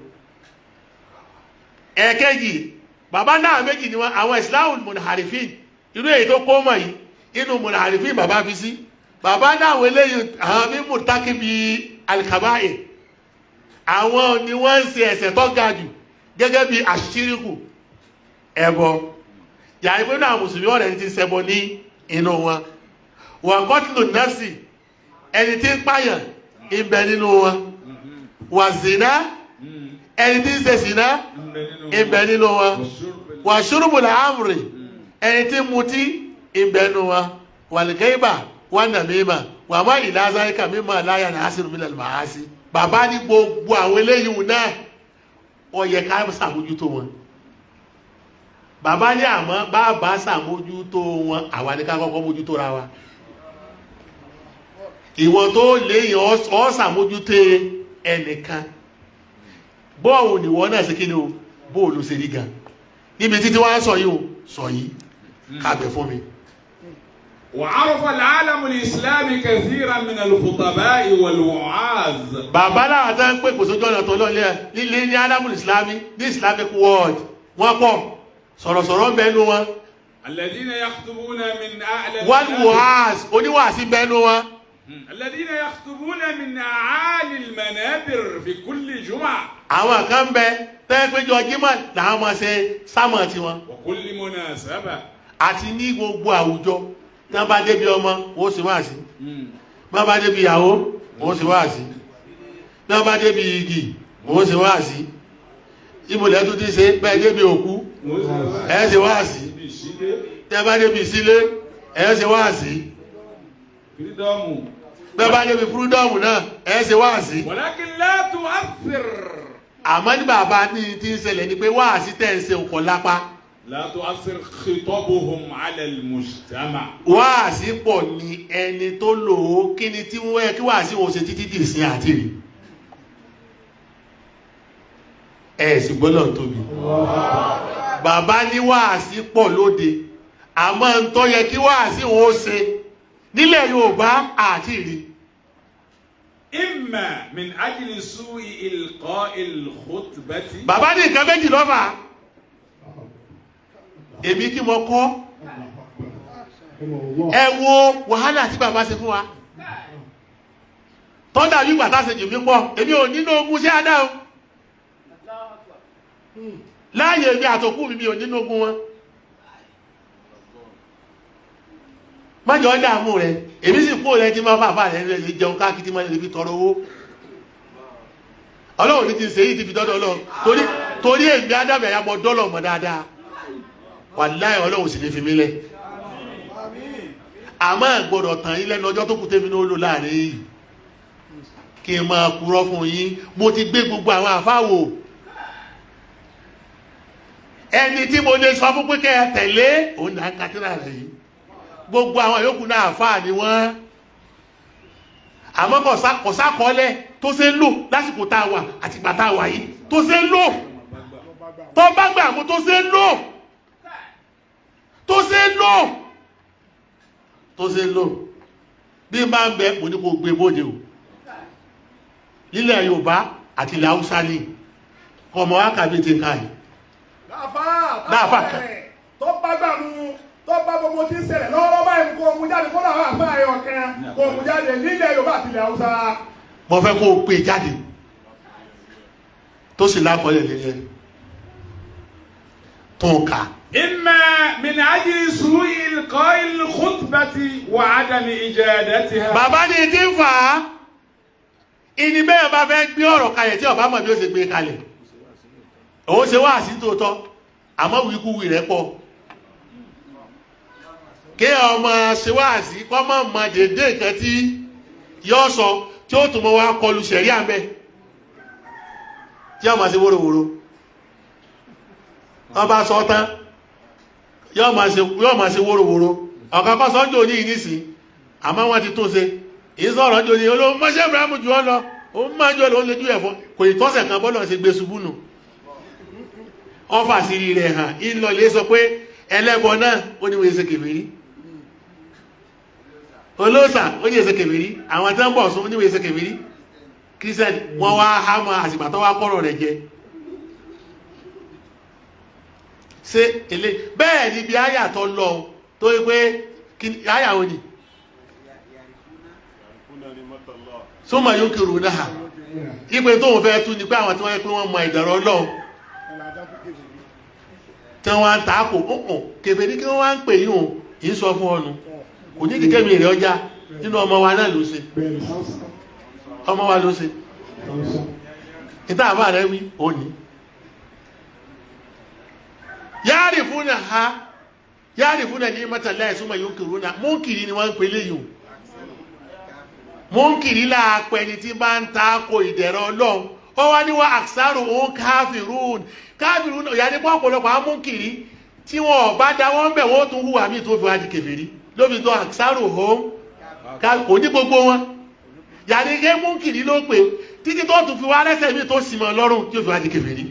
Ẹ̀ẹ̀kejì, bàbá náà méjì ni wọn, àwọn Islam munharifin, irú èyí tó kó mọ̀ yìí inú munharifin bàbá fi sí. Bàbá náà àwọn eléyìí àwọn mímú tákìbí alikabaye, àwọn ni wọ́n ń ṣe ẹ̀ṣẹ̀ tó ga jù gẹ́gẹ́ bí àṣíríkù, ẹbọ. Yàrá ìpinnu àwọn mùsùlùmí ọ̀rẹ́ ti ṣẹbọ ní inú wọn. Wọ́n kọ́tùlù nọ́ọ̀sì, ẹni tí ń pààyàn ìbẹ̀ nínú wọn. Wà zìnà, ẹni tí ń ṣe zìnà ìbẹ̀ nínú wọn. Wà ṣúrùbùlà àmùrì, ẹni tí ń mutí ìbẹ̀ nínú wọn. Wà lìkẹ́yìbà, wà nàmímà, wà má ìlà azáríkà mímọ́ aláyà ní àṣírí mílẹ̀ màá sí. Bàbá ní gbogbo àwọn eléyìí náà ó yẹ ká ṣàmójútó wọn. Bàbá ní àmọ́ bàbá ṣàmójútó wọn, àwa ní ká kọ́kọ́ mójútó ra wa. Ìwọ tó léyìn ọ ṣàmójútó ẹnìkan, bọ́ọ̀wù nìwọ náà sí kí ni o, bóòlù ṣe rí gan níbi títí wá sọ yìí o, sọ yìí kábẹ̀ fún mi. وعرف العالم الإسلامي كثيرا من الخطباء والوعاظ. Bàbá láwọn tó ń pè kò sójú ọ̀nà tó lọ́lẹ́ lílé ní alámù ìsìlámì ní Islamic world, wọ́n pọ̀ sọ̀rọ̀sọ̀rọ̀ bẹnu wọn. الذين يخطبون من أعلى والوعاظ, oníwàásí bẹnu wọn. الذين يخطبون من أعالي المنابر في كل جمعة. Àwọn kan bẹ tẹ́ péjọ jímọ̀ làwọn máa ṣe sámọ̀ tiwọn. وكل مناسبة. Àti ní gbogbo àwùjọ, tí wọ́n bá débi ọmọ wọ́n sì wáàsí, bí wọ́n bá débi ìyàwó wọ́n sì wáàsí, bí wọ́n bá débi igi wọ́n sì wáàsí, ìmùlẹ̀ tó ti ṣe bẹ́ẹ̀ débi òkú ẹ̀ ṣe wáàsí, tí wọ́n bá débi ìsílé ẹ̀ ṣe wáàsí, bí wọ́n bá débi fúrúdọ́ọ̀mù náà ẹ̀ ṣe wáàsí. ولكن لا تؤثر. Àmọ́ ní bàbá ní ti ń ṣẹlẹ̀ ni pé wáàsí tẹ̀ ń ṣe òkò lápá. لا تؤثر خطابهم على المجتمع. Wáàsí pọ̀ ní ẹni tó lò ó, kí ni tí wọ́n yẹ kí wáàsí wọn ṣe títí dì sí àti rí. Ẹ sì gbọ́dọ̀ tóbi. Bàbá ní wáàsí pọ̀ lóde, àmọ́ ń tó yẹ kí wáàsí wọn ṣe nílẹ̀ Yorùbá àti rí. إما من أجل سوء إلقاء الخطبة. Bàbá ní nǹkan méjì ló fà á. Èmi kí mo kọ́ ẹ wo wàhálà tí bàbá ṣe fún wa tọ́ndà bí gbàtà ṣe jù mí pọ̀, èmi ò nínú ogun ṣé adá o láàyè mi àtòkù mi ò nínú ogun wọn. Májọ dààmú rẹ, èmi sì kú rẹ tí máa fàfà rẹ lè jẹun káàkiri tí máa lè fi tọrọ owó. Ọlọ́run ní ti ṣe yìí ti fi dọ́dọ̀ Ọlọ́run torí èmi ádámù ẹ̀yà mọ dọ́lọ̀ mọ́ dáadáa. Wàláhì Ọlọ́run sì ní fi mí lẹ̀. Àmọ́ gbọ́dọ̀ tàn yín lẹ́nu ọjọ́ tó kù tèmi ní ó lò láàrin yìí kí n máa purọ́ fún yín. Mo ti gbé gbogbo àwọn àfáwò ẹni tí mo lè sọ fún pé kẹ́ ẹ tẹ̀lé òun là ń ka tírà rẹ̀ yìí. Gbogbo àwọn yòókù náà àfáà ni wọ́n, àmọ́ kò sákọọ́lẹ̀ tó ṣe ń lò lásìkò tá a wà àtìgbà tá a wà yìí tó ṣe ń lò tó bá gbà mú tó ṣe ń lò tó ṣe ń lò tó ṣe ń lò bí máa ń bẹ mo ní kó gbé bóde o nílẹ̀ Yorùbá àti ilẹ̀ Haúsá ní ọmọ wákàbí ti ń ká yìí. Láàfà tó bá gbà mú tó bá gbogbo tí ń ṣẹlẹ̀ lọ́wọ́ báyìí kó mú jáde kó làwọn àfáà ẹ̀yọ̀ kan kó mú jáde nílẹ̀ Yorùbá àti ilẹ̀ Haúsá. Mo fẹ́ kó o pè jáde tó sì lákọọ́lẹ̀ lélẹ̀ tó ń kà. إما من أجل سوء إلقاء الخطبة وعدم إجادتها. Bàbá ní ti ń fà á ìní bẹ́ẹ̀ bá fẹ́ gbé ọ̀rọ̀ kalẹ̀ tí ọba mọ̀ bí ó ṣe gbé kalẹ̀ òun ṣe wáàsí tòótọ́ Àmọ́ wíkúwì rẹ̀ pọ̀. Kí ọmọ ṣe wáàsí kọ́ mọ̀ mọ̀ dédé nǹkan tí yọ́ sọ tí ó tún mọ́ wá kọlu ṣẹ̀rí àmẹ́ tí ọmọ ṣe wóróworó. Wọ́n bá sọ tán yọ́ máa ṣe wóróworó. Ọ̀kan kọ́ sọ́njò ní ìnísìn àmọ́ wọ́n ti tún ṣe. Ìsọ̀rọ̀ jò ní olóhùn mọ́ṣẹ́ Ibrahim jù ọ́ lọ, òun máa jọ lòun lè jú ẹ̀fọ́ kò ì tọ́sẹ̀ kan bọ́lọ̀ ṣe gbé ṣubú nù. Ọfà sírí rẹ̀ hàn ìlọ lè sọ pé ẹlẹ́bọ náà ó ní wọ́n ṣe kèfèrí, olóòsà ó ní ṣe kèfèrí, àwọn tí wọ́n bọ̀ sún ó ní wọ́n ṣe kèfèrí, kírísítẹ́nì wọ́n wá há mọ́ àsìgbà tó wá kọ́rọ̀ rẹ̀ jẹ. Ṣé èlé bẹ́ẹ̀ ni bí àyà tó lọ tó yẹ pé àyà wo ni súnmọ̀ yóò kiri náà ipe tóun fẹ́ tú ni pé àwọn tí wọ́n yẹ pé wọ́n mọ ìdọ̀rọ̀ Ọlọ́run tí wọ́n ń tààkò ọ̀hún kèfèrí kí wọ́n wá ń pè yín o yìí sọ fún ọnu kò ní kíkẹ́ mi rẹ̀ ọjà nínú ọmọ wa náà ló ṣe, ọmọ wa ló ṣe níta àbá rẹ̀ wí òní. Yáàrì fún ha yáàrì fún ní mọ́tàlá súnmọ̀ yóò kiri náà múnkìrì ni wọ́n ń pè léyìn o. Múnkìrì láàpẹ̀ ni tí bá ń tààkò ìdẹ̀rọ̀ Ọlọ́run. Ó wá ní wá àṣàrò òun káfìrún káfìrún ìyá ní pọ̀pọ̀lọpọ̀ àwọn múnkìrì tí wọn bá da wọ́n bẹ̀ wọ́n tún hùwà míì tó fi wá di kèfèrí ló fi tó àṣàrò òun kò ní gbogbo wọn. Ìyá ní ké múnkìrì ló pè títí tó tún fi wá rẹ́sẹ̀ míì tó sì mọ́ lọ́rùn tí ó fi wá di kèfèrí.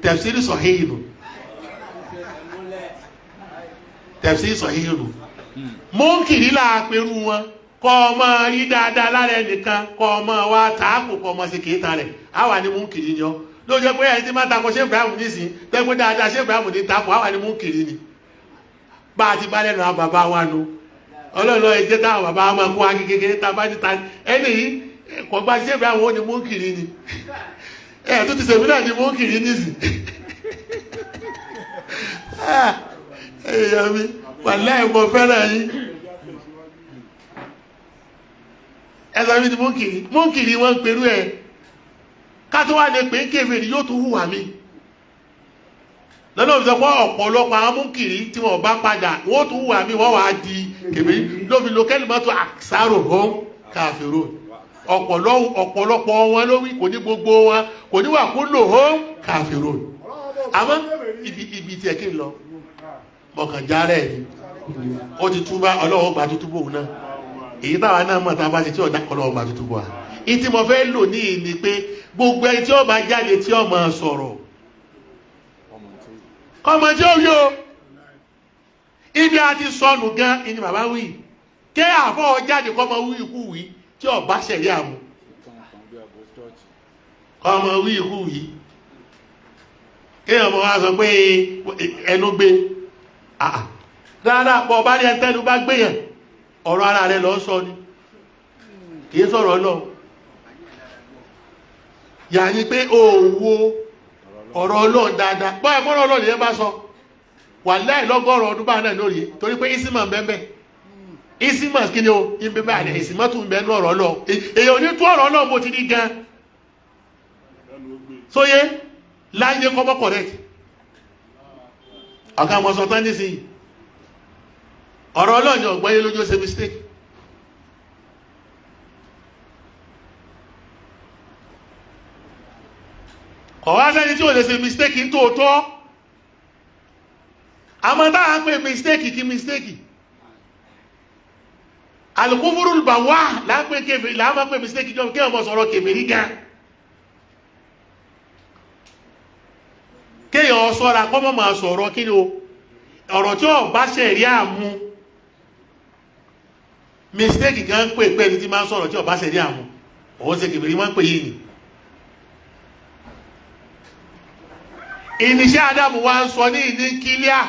Tafsiri sahih nù, tafsiri sahih nù. Múnkìrì láàpẹ̀rù wọn kọ́ ọmọ rí dáadáa lára ẹnìkan kọ́ ọmọ wa tààkù kọ́ ọmọ sí kìíta rẹ̀ àwa ni múnkìrì ni ọ́. Ló jẹ́ pé ẹni tí máa takọ ṣé Ibrahim nísìn tẹ́gbẹ́ dáadáa ṣé Ibrahim ní takọ àwa ni múnkìrì ni. Bá a ti bá lẹ́nu àwọn bàbá wa nu ọlọ́ọ̀lọ́ ẹ̀jẹ̀ táwọn bàbá wa máa kó wa kékeré tá a bá níta ẹni yìí kò gba ṣé Ibrahim ó ní múnkìrì ni ẹ̀ tó ti sèmi náà ní múnkìrì nísìn. Ẹ̀yà mi wàláhì mo fẹ́ràn yín. Ẹsọ mi ni múnkìrì múnkìrì wọ́n ń perú ẹ̀ ká tó wà lè pè é kèfèrí yóò tún hùwà mí lọ́nà òfin sọ pé ọ̀pọ̀lọpọ̀ àwọn múnkìrì tí wọ́n bá padà wọ́n tún hùwà mí wọ́n wàá di kèfèrí ló fi lo kẹ́lìmọ́tò àṣàrò hóm káfíró. Ọ̀pọ̀lọpọ̀ wọn ló wí kò ní gbogbo wọn kò ní wà kó lò hóm káfíró. Àmọ́ ibi tiẹ̀ kí n lọ mọ̀kàn járẹ̀ ni ó ti túbá Ọlọ́run gba tútúbọ̀ òun náà èyí táwa náà mọ̀ tá a bá ṣe tí ọ̀dà Ọlọ́run gba tútúbọ̀ wa. Ìtí mo fẹ́ lò ní ìní pé gbogbo ẹni tí ó bá jáde tí ó máa sọ̀rọ̀ kọ́mọ tí ó yó ibi a ti sọnù gan ìní bàbá wí ké àfọ́ jáde kọ́mọ wí ikú wí tí ó bá ṣẹ̀rí àmú kọ́mọ wí ikú wí kéèyàn mọ̀ wá sọ pé ẹnu gbé rárá pọ̀ bá ní ẹntẹ́nu bá gbéyàn ọ̀rọ̀ ara rẹ̀ lọ sọ ni kìí sọ̀rọ̀ lọ yà ní pé òwò ọ̀rọ̀ Ọlọ́run dáadáa bọ́ ẹ̀kọ́rọ̀ Ọlọ́run yẹn bá sọ wà láì lọ́gọ́rọ̀ ọdún bá náà lórí torí pé ìsìmọ̀ bẹ́ẹ̀ ìsìmọ̀ kí ni o ìbẹ̀bẹ̀ àlẹ́ ìsìmọ̀ tún bẹ́ẹ̀ ní ọ̀rọ̀ Ọlọ́run èyàn ò ní tú ọ̀rọ̀ Ọlọ́run bó ti ní gan sóyé láyé kọ́mọ́ correct ọ̀gá wọn sọ tán nísìnyí ọ̀rọ̀ Ọlọ́run ni ọ̀gbọ́n yé lójú ó ṣe mistake. Kọ̀ wá sẹ́ni tí ò lè ṣe mistake ní tòótọ́ àmọ́ táà ń pè mistake kí mistake alukúfúrú bà wá láàpẹ́ kèfèrí láàmà pè mistake jọ kí ọmọ sọ̀rọ̀ kèfèrí gan kéèyàn sọ́ra kọ́mọ̀ máa sọ̀rọ̀ kí ni o ọ̀rọ̀ tí ó bá ṣẹ̀rí àmú mistake gan pè pé ẹni tí máa ń sọ̀rọ̀ tí ó bá ṣẹ̀rí àmú òun ṣe kèfèrí máa ń pè yìí ni. Ìníṣẹ́ Ádámù wa ń sọ ní ìní kílíà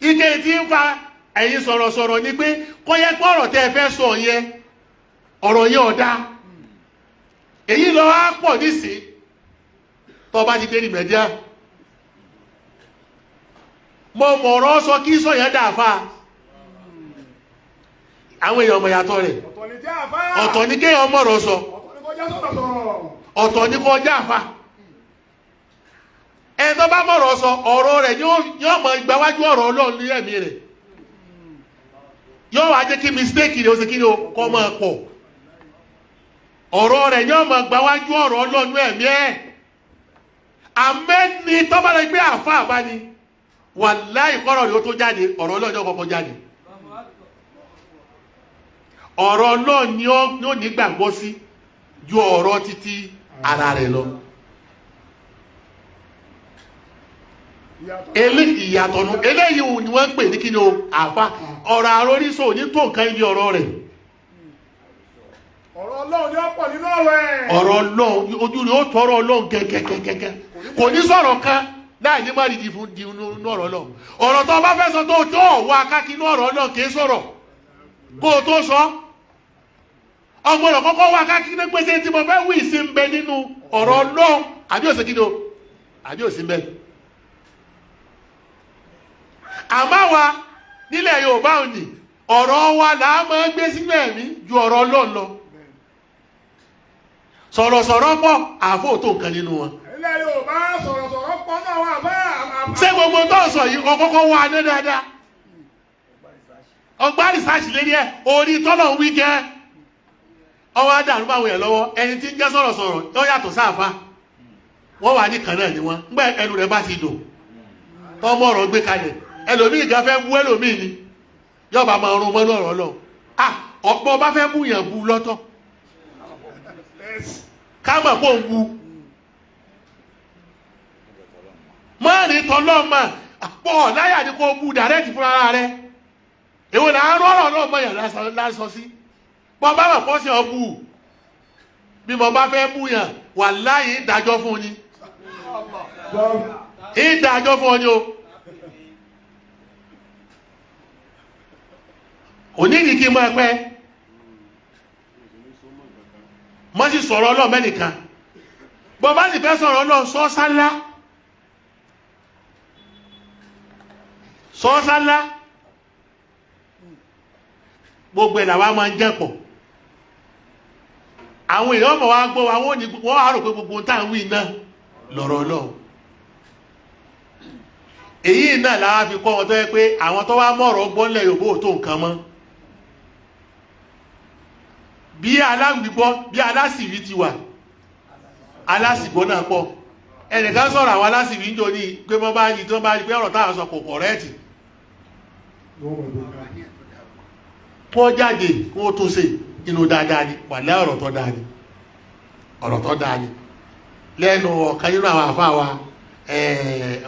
ike tí ń fa ẹ̀yin sọ̀rọ̀sọ̀rọ̀ ni pé kó yẹ pé ọ̀rọ̀ tẹ́ ẹ fẹ́ sọ yẹn ọ̀rọ̀ yẹn ọ̀dá èyí lọ á pọ̀ nísìn tó bá ti dé ní mẹ́díà mo mọ̀rọ̀ sọ kí sọ yẹn dà fa àwọn èèyàn ọmọ ìyàtọ̀ rẹ̀ ọ̀tọ̀ ni kéèyàn mọ̀rọ̀ sọ ọ̀tọ̀ ni kọjá àfa. Ẹni tó bá mọ̀rọ̀ sọ, ọ̀rọ̀ rẹ̀ yóò mọ ìgbàwájú ọ̀rọ̀ Ọlọ́run ní ẹ̀mí rẹ̀, yóò wá jẹ́ kí mistake rẹ̀ ó ṣe kí ni o kọ́ máa pọ̀. Ọ̀rọ̀ rẹ̀ yóò mọ ìgbàwájú ọ̀rọ̀ Ọlọ́run ní ẹ̀mí ẹ̀. Àmẹ́ni tó bá lọ gbé àfa àbá ni, wàláhì, kọ́rọ̀ rẹ̀ ó tó jáde, ọ̀rọ̀ Ọlọ́run yóò kọ́kọ́ jáde. Ọ̀rọ̀ Ọlọ́run ni ó nígbàgbọ́ sí ju ọ̀rọ̀ títí ara rẹ̀ lọ. Ìyàtọ̀nù eléyìí ni wọ́n ń pè ní kí ni o, àfa. Ọ̀rọ̀ àròrísọ ní tó nǹkan ibi ọ̀rọ̀ rẹ̀. Ọ̀rọ̀ Ọlọ́run ni ó pọ̀ nínú ọ̀rọ̀ ẹ̀. Ọ̀rọ̀ Ọlọ́run, ojú rẹ̀ ó tọrọ Ọlọ́run kẹ́kẹ́kẹ́kẹ́, kò ní sọ̀rọ̀ kan láì ní má dìdí fún di inú ọ̀rọ̀ Ọlọ́run. Ọ̀rọ̀ tó bá fẹ́ sọ tó tó wà káàkiri ọ̀rọ̀ Ọlọ́run kì í sọ̀rọ̀ kó o tó sọ. Ọgbọ́dọ̀ kọ́kọ́ wà káàkiri pé ṣé tí mo fẹ́ wí sí ń bẹ nínú ọ̀rọ̀ Ọlọ́run àbí òsì kí ni o, àbí òsì ń bẹ. Àmọ́ wa nílẹ̀ Yorùbá òní, ọ̀rọ̀ wa là á máa gbé sínú ẹ̀mí ju ọ̀rọ̀ Ọlọ́run lọ. Sọ̀rọ̀sọ̀rọ̀ pọ̀, àfó tó nǹkan nínú wọn. Ilẹ̀ Yorùbá sọ̀rọ̀sọ̀rọ̀ pọ̀ náà wà bá. Ṣé gbogbo tó ń sọ yìí ọkọ́kọ́ wà ní dáadáa? Ọgbà rìsáàsì lérí ẹ̀, orí tọ́lọ̀ ń wí gẹ́. Ọwọ́ àdàrú báwọn yẹn lọ́wọ́, ẹni tí ń jẹ́ sọ̀rọ̀sọ̀rọ̀ yóò yàtọ̀ sáàfà. Wọ́n wà ní kan náà ni wọ́n. Ńgbà ẹnu rẹ̀ bá ti dùn. Tọ́mọ ọ̀rọ̀ gbé kalẹ̀. Ẹlòmíì gan fẹ́ bú ẹlòmíì ni. Yóò bá máa rún mọ́nú ọ̀rọ̀ lọ. Ọ̀pọ̀ bá fẹ́ bú yàn bú lọ́tọ̀. Ká mọ̀ pé òun bu mọ́rin tọ́lọ́mà pọ̀ láyà ní kó bu dàrẹ́tì fún ara rẹ̀. Èwo là ń rọ́rọ̀ lọ́mọ yàn lásán sí bọ́ bá mọ̀ pọ́ sí ọ bu. Bí mo bá fẹ́ bú yàn, wà láyé ìdájọ́ fún ni, ìdájọ́ fún ọ ni o. Òní ní kí n máa pẹ́ mọ́ sí sọ̀rọ̀ ọlọ́ọ̀ mẹ́nìkan. Bọ́ bá sì fẹ́ sọ̀rọ̀ ọlọ́ọ̀, sọ́sálá sọ́sálá, gbogbo ẹ̀ làwa máa ń jẹ́pọ̀. Àwọn èèyàn mọ̀ wá gbọ́ wa, wọ́n ní wọ́n á rò pé gbogbo tá à ń wí náà lọ̀rọ̀ ọlọ́ọ̀. Èyí náà làwa fi kọ́ wọn tó yẹ pé àwọn tó wá mọ̀rọ̀ gbọ́nlẹ̀ Yorùbá ò tó nǹkan mọ́. Bí alágbìgbọ́ bí alásìwí ti wà, alásìgbọ́ náà pọ̀. Ẹnìkan sọ̀rọ̀ àwọn alásìwí ń jò ní pé wọ́n bá yí tí wọ́n bá yí pé ọ̀rọ̀ táwọn sọ kò kọ̀rẹ́ẹ̀tì, kó jáde kó tó ṣe inú dáadáa ni. Wà lẹ́ ọ̀rọ̀ tó dáa ni, ọ̀rọ̀ tó dáa ni. Lẹ́nu ọ̀kan nínú àwọn àfáà wa,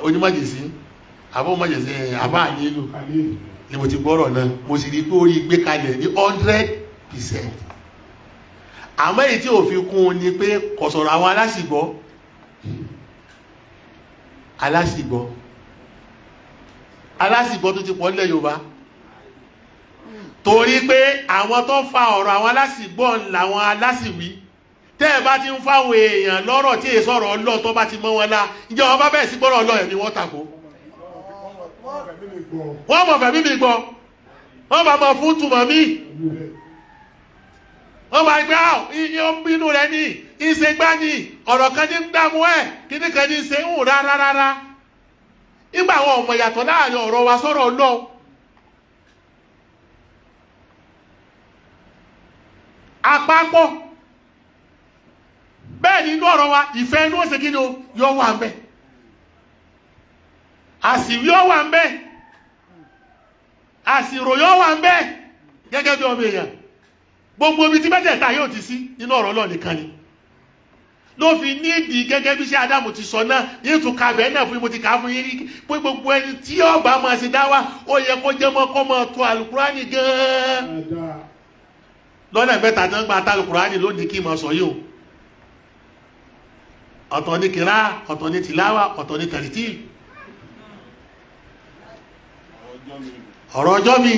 onímọ̀jèsí àfọwọ́mọ̀jèsí, àfáà nílùú ni mo ti gbọ́rọ̀ náà, mo sì rí pé orí gbé kalẹ̀ ní 100%. Àmọ́ èyí tí ò fi kún un ni pé kò sọ̀rọ̀ àwọn aláṣìgbọ́. Aláṣìgbọ́, aláṣìgbọ́ tó ti pọ̀ nílẹ̀ Yorùbá, torí pé àwọn tó fa ọ̀rọ̀ àwọn aláṣìgbọ́ làwọn aláṣìwí. Tẹ́ ẹ bá ti ń fáwọn èèyàn lọ́rọ̀ tí èso ọ̀rọ̀ Ọlọ́ọ̀ tó bá ti mọ́ wọn lá, ìjọba wọn bá bẹ̀rẹ̀ sí gbọ́rọ̀ Ọlọ́ọ̀ ẹ̀mí wọ́n tako. Wọ́n mọ̀ fẹ̀mí mi gbọ́, wọ́n bá mọ̀ fún tùmọ̀ mi, wọ́n bá gbé ọ́ iye ó ń bínú rẹ ní ìṣègbà ní ọ̀rọ̀ kan ní ń dààmú ẹ̀, kíní kan ní ṣe ń rárá rárá. Nígbà àwọn ọmọ ìyàtọ̀ láàrin ọ̀rọ̀ wa sọ̀rọ̀ Ọlọ́ọ̀. Àpapọ̀ bẹ́ẹ̀ ni inú ọ̀rọ̀ wa, ìfẹ́ inú ọ̀sẹ̀ kí ni o yọ wà ń bẹ̀, àsìwí ọ wà ń bẹ̀, àsìrò yọ wà ń bẹ̀. Gẹ́gẹ́ bí ọmọ èèyàn, gbogbo ibi tí mẹ́tẹ̀ẹ̀ta yóò ti sí nínú ọ̀rọ̀ Ọlọ́run nìkan ni ló fi nídìí. Gẹ́gẹ́ bí ṣé Ádámù ti sọ náà yín tún kabẹ̀ náà fún mi, mo ti kà á fún yín rí pé gbogbo ẹni tí ọba máa ṣe dáwà, ó yẹ kó jẹ́ mọ́ kọ́ máa tó Àlùkùránì gan-an lọ́nà mẹ́ta tó ń gba Àlùkùránì lónìí kí n máa sọ yìí o. Ọ̀tọ̀ ní kìrá, ọ̀tọ̀ ní tìláwà, ọ̀tọ̀ ní tẹ̀rìtì. Ọ̀rọ̀ ọjọ́ mi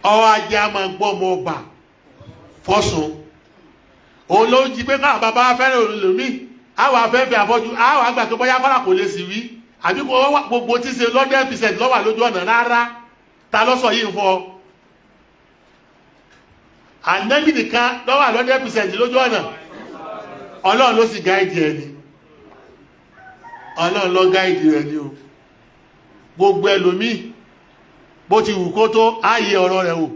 ọwọ́ ajé a máa gbọ́ ọmọ ọba fọ́sùn. Òun ló ń jí pé káwọn bàbá fẹ́ràn olùlòmí àwọn afẹ́fẹ́ àfọ́jú àwọn àgbà tó bọ́yá kọ́lá kò lè sì wí àbí kò gbogbo tí ṣe 100% lọ́wà lójú ọ̀nà rárá. Ta ló sọ yìí fún ọ? Ànábì nìkan lọ́wà 100% lójú ọ̀nà. Ọlọ́run ló sì gáìdì ẹ ni. Ọlọ́run ló gáìdì rẹ ni o. Gbogbo ẹlòmíì bó ti wù kó tó ààyè ọ̀rọ̀ rẹ̀ wò.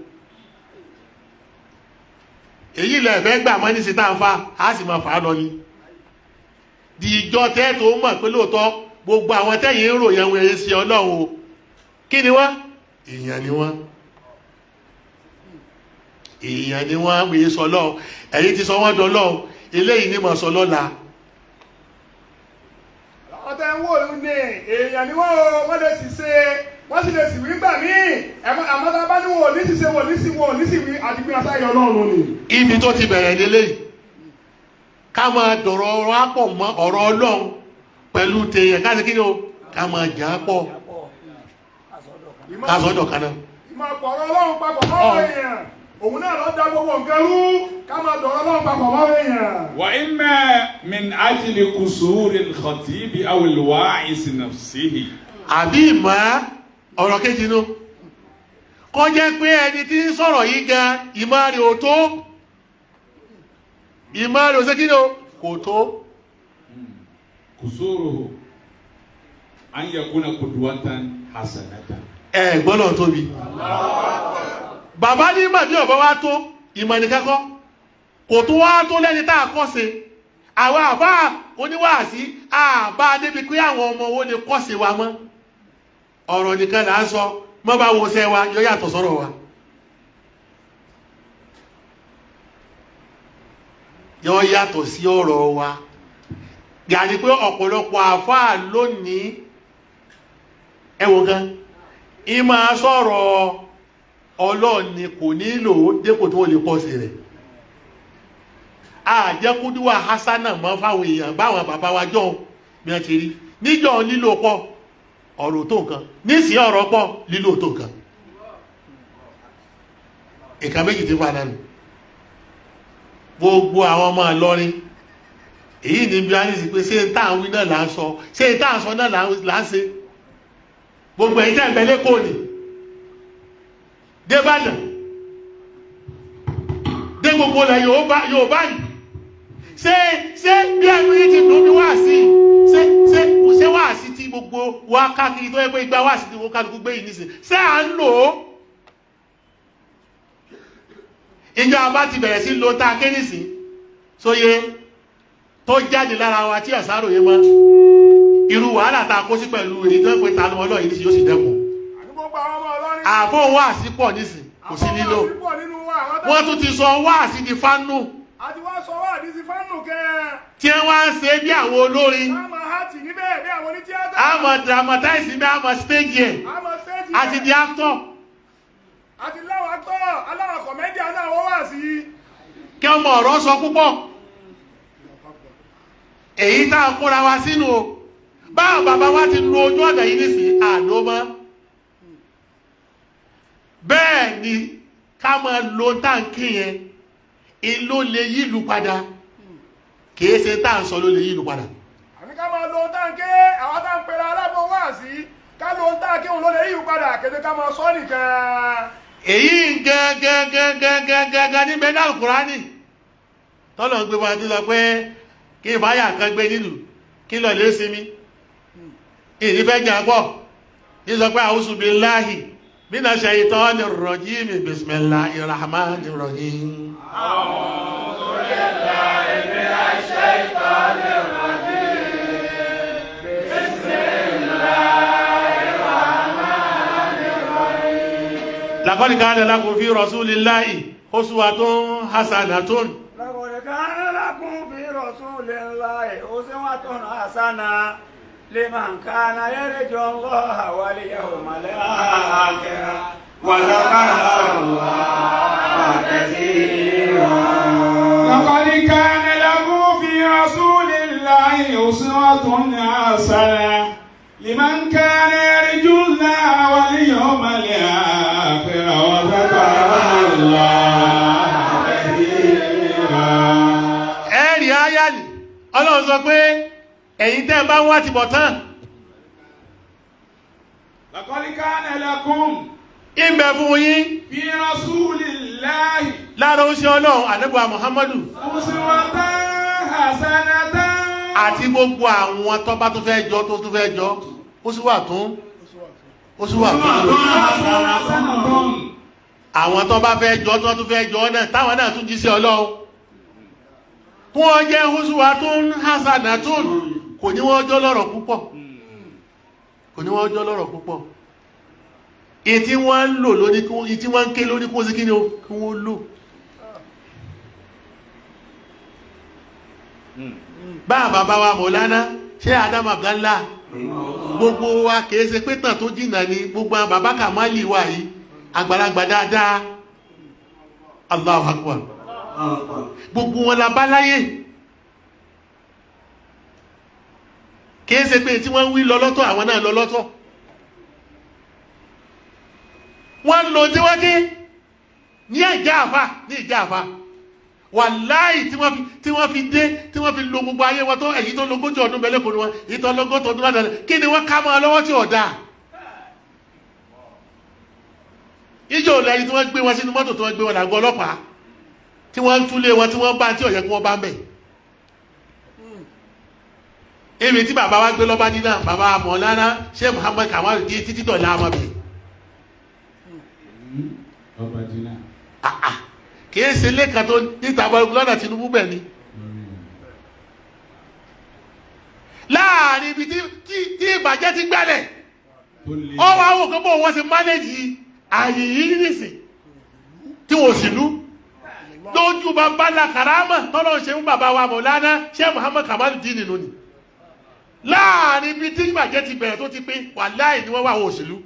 Èyí lẹ̀ fẹ́ gbà mọ́ ní sí tá à ń fa, á sì máa fà á lọ ni. Di ìjọ tẹ́ tó mọ̀ pé lóòótọ́ gbogbo àwọn tẹ́yìn ń ròyìn àwọn èyí sí Ọlọ́run o. Kí ni wọ́n? Èèyàn ni wọ́n. Èèyàn ni wọ́n wèé sọ lọ́wọ́. Ẹ̀yin ti sọ wọ́n dọ́lọ́run. Eléyìí ni mọ̀ sọ lọ́la. Àwọn tẹ́ ń wò ó ní èèyàn ni wọ́n o, wọ́n lè sì ṣe, wọ́n sì lè sì wí gbà míì. Àmọ́ tá a bá ní wọn ò ní sì ṣe, wọn ò ní sì wọn ò ní sì wí, àti pé aṣáájú Ọlọ́run ni. Ibi tó ti bẹ̀rẹ̀ lélẹ́yìí. Ká máa dọ̀rọ̀ ọ̀rọ̀ á pọ̀ mọ́ ọ̀rọ̀ Ọlọ́run pẹ̀lú tèèyàn ká ṣe kí ni o? Ká máa jà á pọ̀. Ká sọ́dọ̀ kan náà. Ìmọ̀ pọ̀rọ̀ Ọlọ́run papọ̀ mọ́ èèyàn. Òun náà lọ da gbogbo nǹkan rú. Ká máa dọ̀rọ̀ Ọlọ́run papọ̀ mọ́ èèyàn. وإما من أجل قصور الخطيب أو الواعظ نفسه. Àbí ìmọ̀ ọ̀rọ̀ kejì nu. Kọ́ jẹ́ pé ẹni tí ń sọ̀rọ̀ yìí gan ìmọ̀ rẹ̀ ò tó. Ìmọ̀ rẹ̀ ò ṣe kí ni o? Kò tó. قصوره أن يكون قدوة حسنة. Ẹ gbọ́dọ̀ tóbi. Bàbá ní ìmọ̀ bí ọ̀bọ wá tó ìmọ̀ nìkan kọ́. Kò tó wá tó lẹ́ni tá a kọ́ ṣe. Àwọn àbá oníwàásí àbá débi pé àwọn ọmọ wo lè kọ́ ṣe wa mọ́. Ọ̀rọ̀ nìkan là ń sọ, mọ́ bá wo ṣẹ́ wa, yóò yàtọ̀ sọ́rọ̀ wa. Yóò yàtọ̀ sí ọ̀rọ̀ wa. Yàní pé ọ̀pọ̀lọpọ̀ àfáà lónìí ẹ wò gan, ìmọ̀ sọ̀rọ̀ Ọlọ́run ni kò nílò dépò tó lè pọ̀ sí rẹ̀. Àjẹkúdúwà hasana mọ́ fáwọn èèyàn báwọn bàbá wa jọ bí wọ́n ti rí. Níjọ́ lílo pọ̀ ọ̀rọ̀ tó nǹkan, nísìnyí ọ̀rọ̀ pọ̀ lílo tó nǹkan. Ìka méjì ti fà nánu. Gbogbo àwọn ọmọ Ìlọrin èyí ní bí a ní sí pé ṣé n tá à ń wí náà là ń sọ, ṣé n tá à ń sọ náà là ń ṣe. Gbogbo ẹ̀yin tẹ́ ń bẹ lẹ́kọ̀ọ́ ni, débàdàn, dé gbogbo ilẹ̀ Yorùbá yìí, ṣé bí ẹnu yìí ti dùn bí wáàsí, ṣé wáàsí tí gbogbo wa káàkiri tó yẹ pé igba wáàsí tí wọ́n kálukú gbé yìí nísìn, ṣé à ń lò ó? Ìjọ bá ti bẹ̀rẹ̀ sí lo tá a ké nísìn, sóye tó jáde lára wa tí àṣàrò yé mọ́, irú wàhálà tá a kó sí pẹ̀lú èyí tó ń pe tanu Ọlọ́run yìí nísìn yóò sì dẹ́kun. Àní gbogbo àwọn ọmọ Ọlọ́rin. Àfọ̀n wáàsí pọ̀ nísìn, kò sí lílò. Àwọn wáàsí pọ̀ nínú wa, àwọn Wọ́n tún ti sọ wáàsí di fánù. Àti wá sọ wáàsí di fánù kẹ́. Tí wọ́n ń ṣe bí àwọn olórin. A máa hàtì níbẹ̀ bí àwọn onítíátà. A máa dramatize bí a máa stage ẹ̀. A máa stage ẹ̀. Àti di actor. Àti láwọn actor, aláwọn comedian náà wọ́n wá sí. Kí ọmọ ọ̀rọ̀ sọ púpọ̀. Èyí tá a kóra wa sínú o. Báwọn bàbá wa ti lu ojú ọ̀nà yìí nísìnyí, àná mọ́. Bẹ́ẹ̀ ni ká máa lo táǹkì yẹn, ìlú lè yílu padà. Kìí ṣe tá à ń sọ ló lè yílu padà. Àní ká máa lo táǹkì, àwọn tá ń pera alábọ̀ wá sí, ká lo táǹkì òun ló lè yílu padà, kéde ká máa sọ nìkan. Èyí gẹ́gẹ́gẹ́gẹ́gẹ́gẹ́ níbẹ̀ náà Kùránì. Tọ́lọ̀ ń gbé wa ti sọ pé kí ìfáyà kan gbé nílùú, kí lọ lè sinmi. Ìní fẹ́ jà pọ̀. Ní sọ pé a'udhu billahi minash shaitanir rajim, bismillahir rahmanir rahim. A'udhu billahi minash shaitanir rajim, bismillahir rahmanir rahim. Laqad kana lakum fi rasulillahi uswatun hasanatun. Laqad kana lakum fi rasulillahi uswatun hasanatun liman kana yarju Allaha wal yawmal akhir wa dhakara Allaha kathira. Laqad kana lakum fi rasulillahi uswatun hasanatun liman kana yarju Allaha wal yawmal akhir wa dhakara Allaha kathira. Ẹ̀rí ayáli, Ọlọ́run sọ pé ẹ̀yin tẹ́ bá wá ti bọ̀ tán. Laqad kana lakum Ìbẹ̀ fún yín. fi rasulillahi Lára ó ṣe Ọlọ́run, Ànábì Muhammadu. uswatan hasanatan. Àti gbogbo àwọn tó bá tún fẹ́ jọ tó tún fẹ́ jọ ó sì wà tún ó sì wà tún Hasanatan. àwọn tó bá fẹ́ jọ tó tún fẹ́ jọ náà táwọn náà tún jíṣẹ́ Ọlọ́run kí wọ́n jẹ́ uswatun hasanatun kò ní wọ́n jọ lọ́rọ̀ púpọ̀ kò ní wọ́n jọ lọ́rọ̀ púpọ̀ èyí tí wọ́n ń lò lóní kí wọ́n tí wọ́n ń ké lóní kó sí kí ni ó kí wọ́n lò. Bá bàbá wa Mọ̀lánà ṣé Adam Abdallah gbogbo wa kìí ṣe pé tàn tó jìnnà ni gbogbo àwọn bàbá Kàmálì wa yìí àgbàlagbà dáadáa. Allahu Akbar. Gbogbo wọn la bá láyé kìí ṣe pé tí wọ́n ń wí lọ lọ́tọ̀ àwọn náà lọ lọ́tọ̀ wọ́n ń lo tí wọ́n dé ní ìjà àfà ní ìjà àfà wàláì tí wọ́n fi dé tí wọ́n fi lo gbogbo ayé wọn tó èyí tó lógójì ọdún bẹ́lẹ̀ kò ní wọn èyí tó lọ́gọ́ta ọdún ládàá kí ni wọ́n ká mọ́ ọ lọ́wọ́ tí ò dáa ìjọ ò lẹ́yìn tí wọ́n gbé wọn sínú mọ́tò tí wọ́n gbé wọn làgọ́ ọlọ́pàá tí wọ́n ń túlé wọn tí wọ́n bá tí ó yẹ kí wọ́n bá ń bẹ̀. Èmi tí bàbá wa gbé lọ́ba dínà bàbá Mọ̀lánà Sheikh Muhammad Kamal di títí dọ̀là àmọ́ bẹ̀. Ọba jìnnà. Kìí ṣe lẹ́ka tó níta lọ́nà Tinubu bẹ̀ ni. Láàrin ibi tí ìbàjẹ́ ti gbálẹ̀ Tó le. ọ wá wò kó bó wọ́n ṣe mánéjì ààyè yìí nìsín tí wọ́n sì lú lójú bàbá la karama tọ́lọ́ ṣe ń bàbá wa Mọ̀lánà Sheikh Muhammad Kamal dín nínú ni láàrin ibi tí ìbàjẹ́ ti bẹ̀rẹ̀ tó ti pé wàláì ni wọ́n wà wọ́n òṣèlú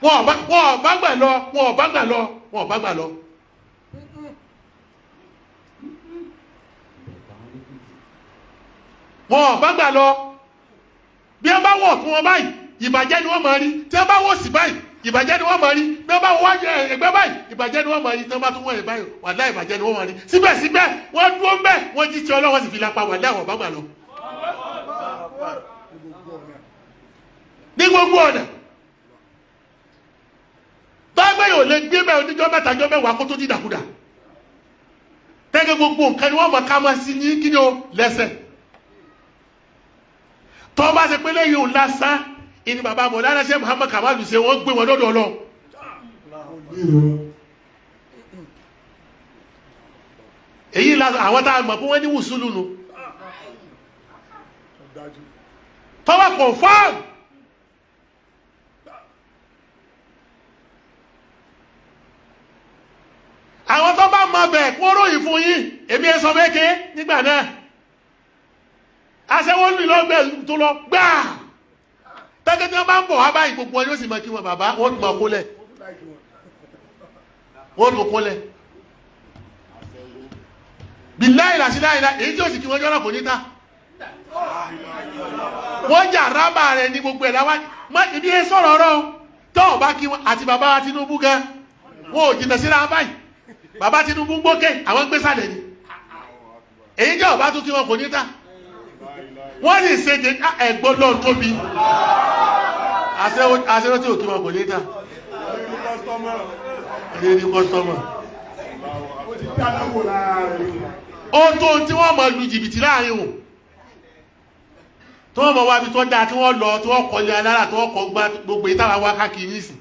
wọn ò bá gbà lọ wọn ò bá gbà lọ wọn ò bá gbà lọ. Wọn ò bá gbà lọ bí wọ́n bá wọ̀ fún wọn báyìí ìbàjẹ́ ni wọ́n máa rí tí wọ́n bá wọ̀ sí báyìí ìbàjẹ́ ni wọ́n máa rí bí wọ́n bá wọ̀ wájú ẹ̀gbẹ́ báyìí ìbàjẹ́ ni wọ́n máa rí tí wọ́n bá tún wọ̀ ẹ̀ báyìí wàláhì ìbàjẹ́ ni wọ́n máa rí síbẹ̀síbẹ̀ wọ́n dúró ń bẹ̀ wọ́n jí tí Ọlọ́run sì fi lápá wàláhì wọ́n bá gbà lọ. Ní gbogbo ọ̀nà tọ́gbẹ́ yóò lè gbé bẹ́ẹ̀ oníjọ́ mẹ́ta jọ́ mẹ́wàá kó tó dídàkudà tẹ́gẹ́ gbogbo nǹkan ni wọ́n mọ̀ ká máa sí ní kí ni o lẹ́sẹ̀ tọ́ bá ṣe pé lẹ́yìn òun lásán ìní bàbá Mọ̀lánà Sheikh Muhammad Kamal ṣe wọ́n gbé wọn lọ́dọ̀ Ọlọ́run. Èyí la àwọn tá a mọ̀ pé wọ́n ní wùsùlù nù tọ́wọ́ confirm àwọn tó bá mọ bẹ̀ kó ròyìn fún yín èmi ẹ sọ méke nígbà náà aṣẹ́wó lù lọ́gbẹ̀ tó lọ gbáà tẹ́gẹ́ tí wọ́n bá ń bọ̀ wá báyìí gbogbo wọn yóò sì mọ kí wọn bàbá wọ́n tún mọ kólẹ̀ wọ́n tún kólẹ̀ bíláì làṣí láìlá èyí tí ó sì kí wọ́n jọ́nà kò ní ta wọ́n jà rábà rẹ̀ ní gbogbo ẹ̀ láwá má ibi ẹ sọ̀rọ̀ ọ̀rọ̀ o tọ́ ọ̀ bá kí wọn àti bàbá wa Tinubu gan wọn ò jìnnà síra báyìí bàbá Tinubu gbókè àwọn gbé sàlẹ̀ ni èyí jẹ́ ọ̀bá tún kí wọn kò ní ta wọ́n sì ṣe jẹ ẹ̀gbọ́n lọ́n tóbi aṣẹ́wó tí ò kí wọn kò ní ta ẹni ní kọ́sọ́mọ̀ ó tó tí wọ́n máa lu jìbìtì láàrin o tí wọ́n mọ̀ wá bí tó dáa tí wọ́n lọ tí wọ́n kọ́ ní alára tí wọ́n kọ́ gbá gbogbo ìtawà wá káàkiri nísìn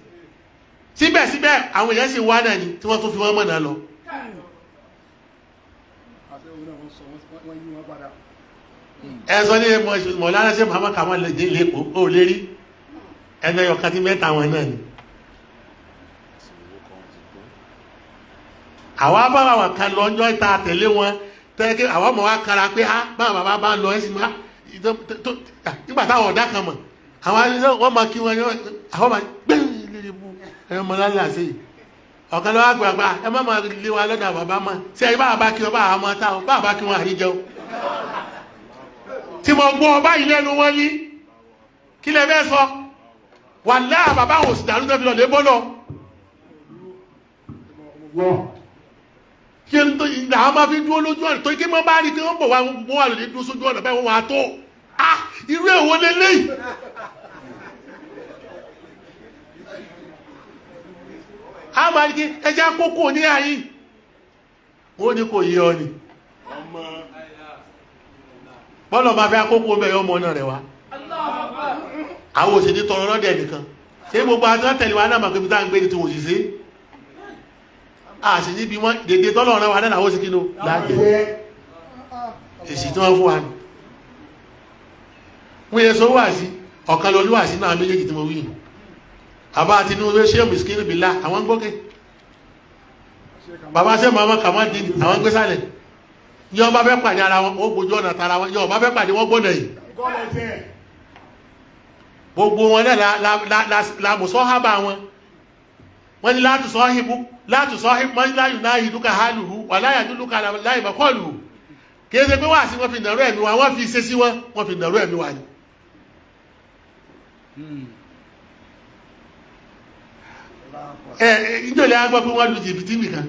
síbẹ̀síbẹ̀ àwọn èèyàn sì wá náà ni tí wọ́n tún fi wọ́n mọ̀nà lọ. Ẹ sọ ní Mọ̀lánà Sheikh Muhammad Kamal lè dé lẹ́kọ̀ọ́ ó lérí ẹni ọkàn tí mẹ́ta wọn náà ni. Àwa bá àwọn kan lọ ọjọ́ ìta àtẹ̀lé wọn tẹ́kẹ́ àwọn ọmọ wa kára pé á báwọn bàbá bá lọ ẹ̀sìn má nígbà táwọn ọ̀dà kan mọ̀ àwọn wọ́n máa kí wọn àwọn máa gbé lérí ibú ẹ̀rọ mọ̀ lálẹ́ àṣẹ yìí ọ̀kan lọ́wọ́ àgbààgbà ẹ má máa lé wa lọ́dà bàbá mọ́ ṣé ẹ bá bá kí wọn bá àwọn ọmọ táwọn bá bá kí wọn àríjẹun tí mo gbọ́ ọba yìí lẹ́nu wọn ní kí lẹ fẹ́ sọ wàláhì bàbá àwọn òsì dàrú tó fi lọ lé bọ́ lọ kí n tó ìgbà àwọn máa fi dúró lójú ọ̀nà tó kí wọ́n bá rí kí wọ́n bọ̀ wá wọ́n wà lóde dúró sójú ọ̀nà báyìí wọ́n wà tó ah irú èwo leléyìí. A máa ní kí ẹja kókó ní ayé Wọ́n ní kò yé ọ ni. Bọ́lọ̀ máa fẹ́ akókò mẹ́ ọmọ náà rẹ̀ wá. Àwọn òsì ní tọrọ lọ́dẹ̀ nìkan. Ṣé gbogbo àti wọ́n tẹ̀lé wa náà màkà ibi tá à ń gbé ní ti wòsì sí? Àṣì níbi wọn dèdè tọ́lọ̀ rẹ̀ wa náà làwọn òsì kí ló láàgbé. Èsì tí wọ́n fún wa ni. Wọ́n yẹ sọ wà sí ọ̀kan lọ níwà sí náà méjèèjì tí mo wí. Àbá Tinubu ṣé mìsíkínì bìlá àwọn gbọ́kẹ́. Bàbá ṣe màmá kàmá dín àwọn gbé sálẹ̀. Yọ bá fẹ́ pàdé ara wọn, ó gbójú ọ̀nà tara wọn, yọ bá fẹ́ pàdé wọn gbọ́nà yìí. Gbogbo wọn náà la mùsọ́hábà wọn. Wọ́n ní látù sọ́hìbú, látù sọ́hìbú, wọ́n ní láyù náà ìdúkà hálùhù, wà láyà dúdúkà láì bàkọ́lù. Kìí ṣe pé wà sí wọ́n fi nàró ẹ̀mí wa, wọ́n fi ṣe sí wọn, wọ́n fi nàró ẹ̀mí wa ni. Ẹ ìjọlẹ̀ á gbọ́ pé wọ́n lu jìbìtì nìkan.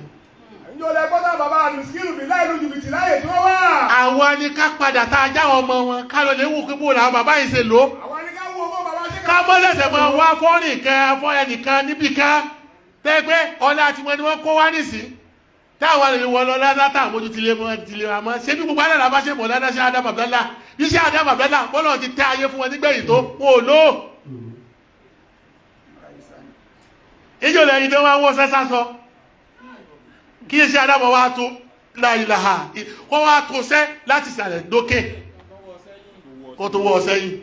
Ìjọlẹ̀ gbọ́dọ̀ bàbá àlùsíkìrù bí láì lu jìbìtì láyè tí wọ́n wà. Àwa ni ká padà tá a já ọmọ wọn, ká lọ lè wò pé bó làwọn bàbá yìí ṣe lò ó. Àwa ni ká wo ọmọ bàbá ṣe Ká mọ́ lẹ́sẹ̀ máa wá fọ́nrìn kan fọ́ ẹnìkan níbì kan. Tẹ́ pé ọlá tiwọn ni wọ́n kó wá nísìn. Táwọn lè wọ lọ ládá tá àmójú ti lé mọ́ ti lé wa mọ́. Ṣé bí gbogbo alẹ́ làbá ṣe mọ̀ ládá ṣe Adam Abdallah? Bí ṣe Adam Abdallah bọ́lọ̀ ti tẹ́ ayé fún wọn nígbẹ̀yìn tó, wọn ò lò ó. Ìjọlẹ̀ yìí tó wá wọ́ sẹ́sá sọ. Kí ṣe Adam wá tó láìláha kó wá tó sẹ́ láti sàlẹ̀ dókè kó tó wọ́ sẹ́yìn.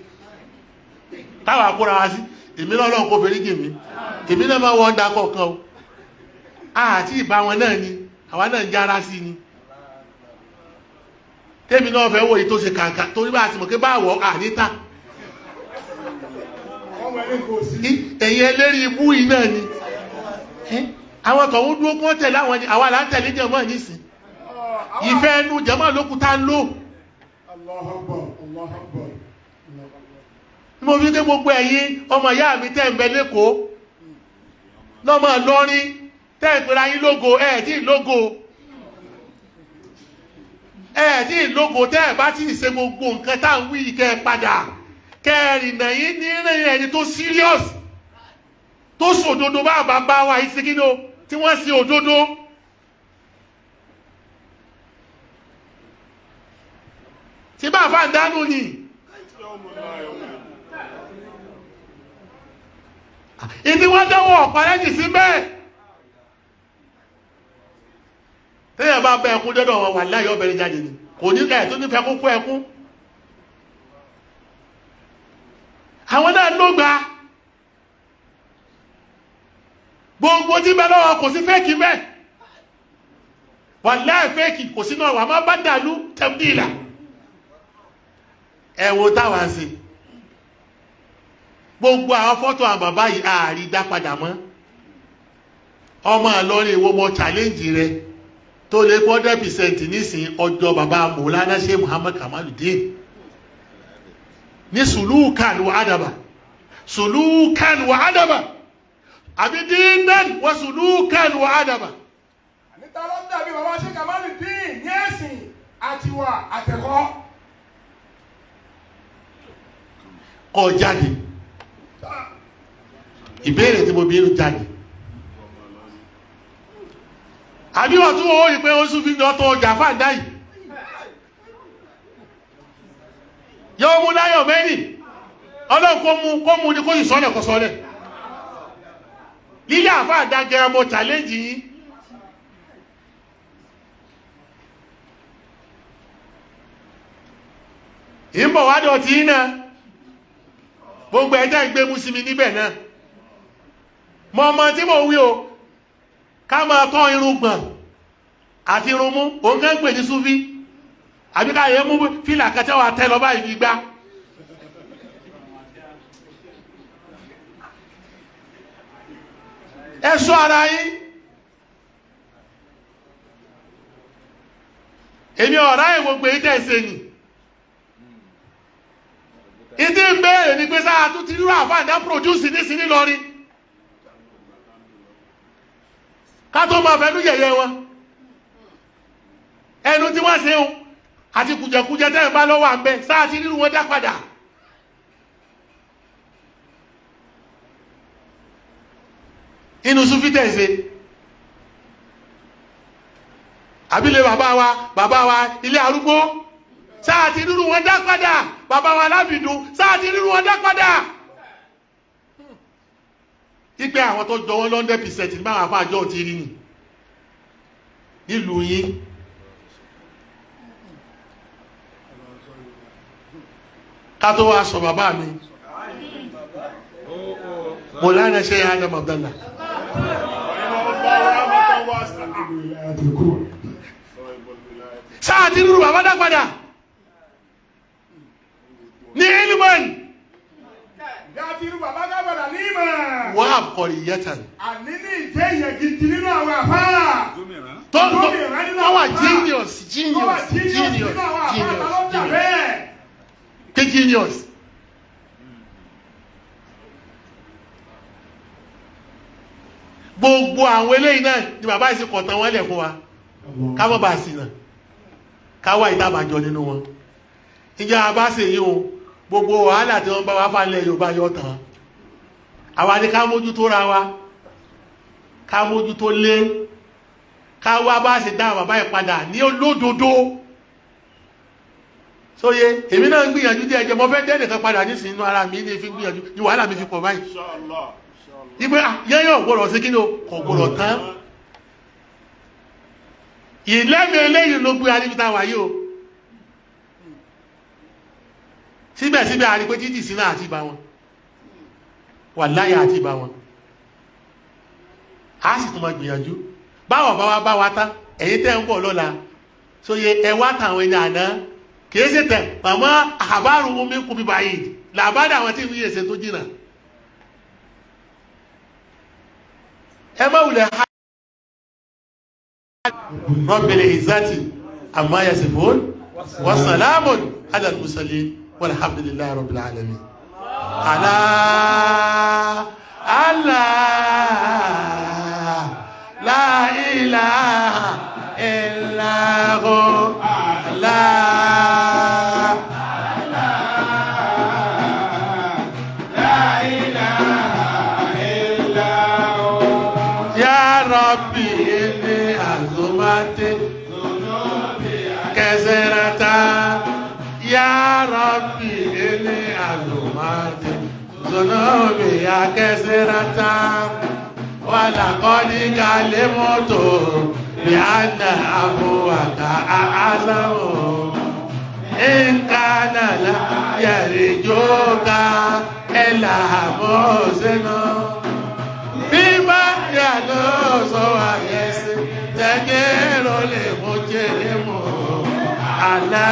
Táwọn akóra wa sí, èmi náà lọ́n kó fèrè jì mí. Èmi náà máa wọ́n da kọ̀ọ̀kan o. Àti ìbá wọn náà ni, àwa náà ń jára sí ni. Tèmi náà fẹ́ wo èyí tó ṣe kàǹkà torí bá a ti mọ̀ pé báwọ̀ àníta. Ọmọ ẹni kò sí. Ẹ̀yin ẹlẹ́rìí ibú yìí náà ni. Àwọn tọ̀hún dúró kí wọ́n tẹ̀lé àwọn ni àwa là ń tẹ̀lé jẹ̀mọ́ nísìn. Ìfẹ́ ẹnu jẹ̀mọ́ ló kù tá ń lò. Allahu Akbar, Allahu Akbar. Mo fi ké gbogbo ẹ̀yin ọmọ ìyá mi tẹ́ ń bẹ lẹ́kọ̀ọ́ lọ́mọ Ìlọrin tẹ́ ń pera yín lógo, ẹ̀ tí ì lógo, ẹ̀ tí ì lógo tẹ́ ẹ̀ bá tí ì ṣe gbogbo nǹkan tá à ń wí kẹ́ ẹ padà kẹ́ ẹ rìnà yín ní rìn ẹni tó serious tó sòdodo bá bàbá wa yìí sí kí ni o tí wọ́n ṣe òdodo. Tí bá àfáà ń dánú ni. Ìdí wọ́n dánwò ọ̀pá lẹ́yìn sí bẹ́ẹ̀. Téèyàn bá bẹ ẹkún dọ́dọ̀ wọn wà láyé ọbẹ̀rẹ̀ jáde ni. Kò ní ẹ̀ tó nífẹ̀ẹ́ kó kó ẹkún. Àwọn náà ló gba. Gbogbo tí bẹ lọ́wọ́ kò sí fẹ́ẹ̀kì mẹ́. Wà láì fẹ́ẹ̀kì kò sí náà wà má bá dàlú tẹ̀míìlà. Ẹ wo táwa ń ṣe. Gbogbo àwọn fọ́tò àwọn bàbá yìí ààrí dá padà mọ́. Ọmọ Ìlọrin ìwọ mọ challenge rẹ tó lé 100% nísìn ọjọ́ bàbá Mọ̀lánà Ṣe Muhammad Kamaludin ní sùlúùkàn wà ádàbà, sùlúùkàn wà ádàbà, àbí dínán wà sùlúùkàn wà ádàbà. Níta ló dàbí bàbá ṣe Kamaludin ní ẹ̀sìn àtiwà àtẹ̀kọ́. Kọ jáde. Ìbéèrè tí mo bí inú jáde. Àbí wọ́n tún wọ́n yìí pé ó sún fi ọtọ̀ ọjà fàǹdá yìí. Yóò mú láyọ̀ mẹ́rin. Ọlọ́run kó mú kó mú ni kó sì sọ́lẹ̀ kó sọ́lẹ̀. Lílé àfàǹdá gẹ̀rẹ́ mo challenge yín. Ìbọ̀ wá dọ̀tí yín náà. Gbogbo ẹ̀jẹ̀ ń gbé mú sí mi níbẹ̀ náà. Mọ ọmọ tí mo wí o, ká máa tọ́ irun gbọ̀n àti irun mú, òun kàn ń pè ní súfí. Àbí ká yẹ mú fìlà kẹtẹ́ wa tẹ́ lọ báyìí fi gbá. Ẹ ṣọ́ ara yín. Èmi ọ̀rá ẹ̀ gbogbo èyí tẹ̀ ṣe nì. Ìdí ń béèrè ni pé sáà tún ti rírọ àfáàdá produce ní sí nílọrin. Ká tó máa fẹnu yẹ̀yẹ́ wọn. Ẹnu tí wọ́n ṣe ń àti kùjẹkùjẹ tẹ́ ẹ̀ bá lọ́wọ́ à ń bẹ sáà ti rírú wọn dá padà. Inú súfí tẹ̀ ṣe. Àbílẹ̀ bàbá wa, bàbá wa ilé arúgbó, sáà ti rírú wọn dá padà. Bàbá wa lábìdún, sáà ti rírú wọn dá padà. Ipe àwọn tó jọ wọn 100% ní báwọn afáàjọ ti rí ni nílùú yín. Ká tó wá sọ bàbá mi, Mọ̀lánà Sheikh Adam Abdallah. Sáà ti rúrú bàbá dá padà ní ilman. Yàtí irú bàbá dábàdà ní ìmọ̀. Wọ́n àkọ̀rì yẹtàn. Àní ní ìjẹ́ ìyẹn gidi nínú àwọn àfáà. Tó tó wà genius, Tó wà genius, genius genius, nínú àwọn àfáà genius, ta ló dà genius. bẹ́ẹ̀. Ké genius. Gbogbo àwọn eléyìí náà ni bàbá yìí sì kọ̀tàn wọn lẹ̀ fún wa. Ká mọ̀ bá a sì náà. Ká wá ìtàbàjọ nínú wọn. Ìjẹ́ a bá ṣe yìí o, gbogbo wàhálà tí wọ́n bá wá fà nílẹ̀ Yorùbá yọ tán. Àwa ni ká mójútó ra wa, ká mójútó lé, ká wá bá ṣe dá bàbá yìí padà ní olódodo. Sóye, èmi náà ń gbìyànjú díẹ̀ jẹ́, mo fẹ́ dẹ́ nìkan padà nísìnyí inú ara mi ní fi gbìyànjú, ní wàhálà mi fi pọ̀ báyìí. Ìgbé yẹ́yẹ́ ò gbọ́dọ̀ sí kí ni o, kò gbọ́dọ̀ tán. Ìlẹ́mi eléyìí ló gbé aríbi tá a wà yìí o. Síbẹ̀síbẹ̀ a rí pé títì sí náà àti ìbá wọn, wàláyà àti ìbá wọn. A sì tún máa gbìyànjú. Báwo bá wa bá wa tán, ẹ̀yin tẹ́ ń bọ̀ lọ́la, sóye ẹ wá tàwọn ẹni àná, kìí ṣe tẹ̀, màmá àbárò omi kú bí báyìí, làbádà àwọn tí ìwúyè ṣe tó jìnà. Ẹ má wulẹ̀ ha. Rabbil izzati amma yasifun wa salamun ala al-mursalin walhamdulillahi rabbil alamin. Allah, Allah, la ilaha illa hu, Allah. Ya Rabbi inni azumati kẹsẹ̀rata. Ya Rabbi inni azumati zunubi ya kẹsẹ̀rata. Wala qad kalimtu bi anna afuwaka a'azamu. In kana la yarjuka illa muhsinu. Bíbá yà ló sọ àyẹ̀sí, tẹ̀gẹ́rọ lè mú jẹ́rẹ́ mọ́. Àlá.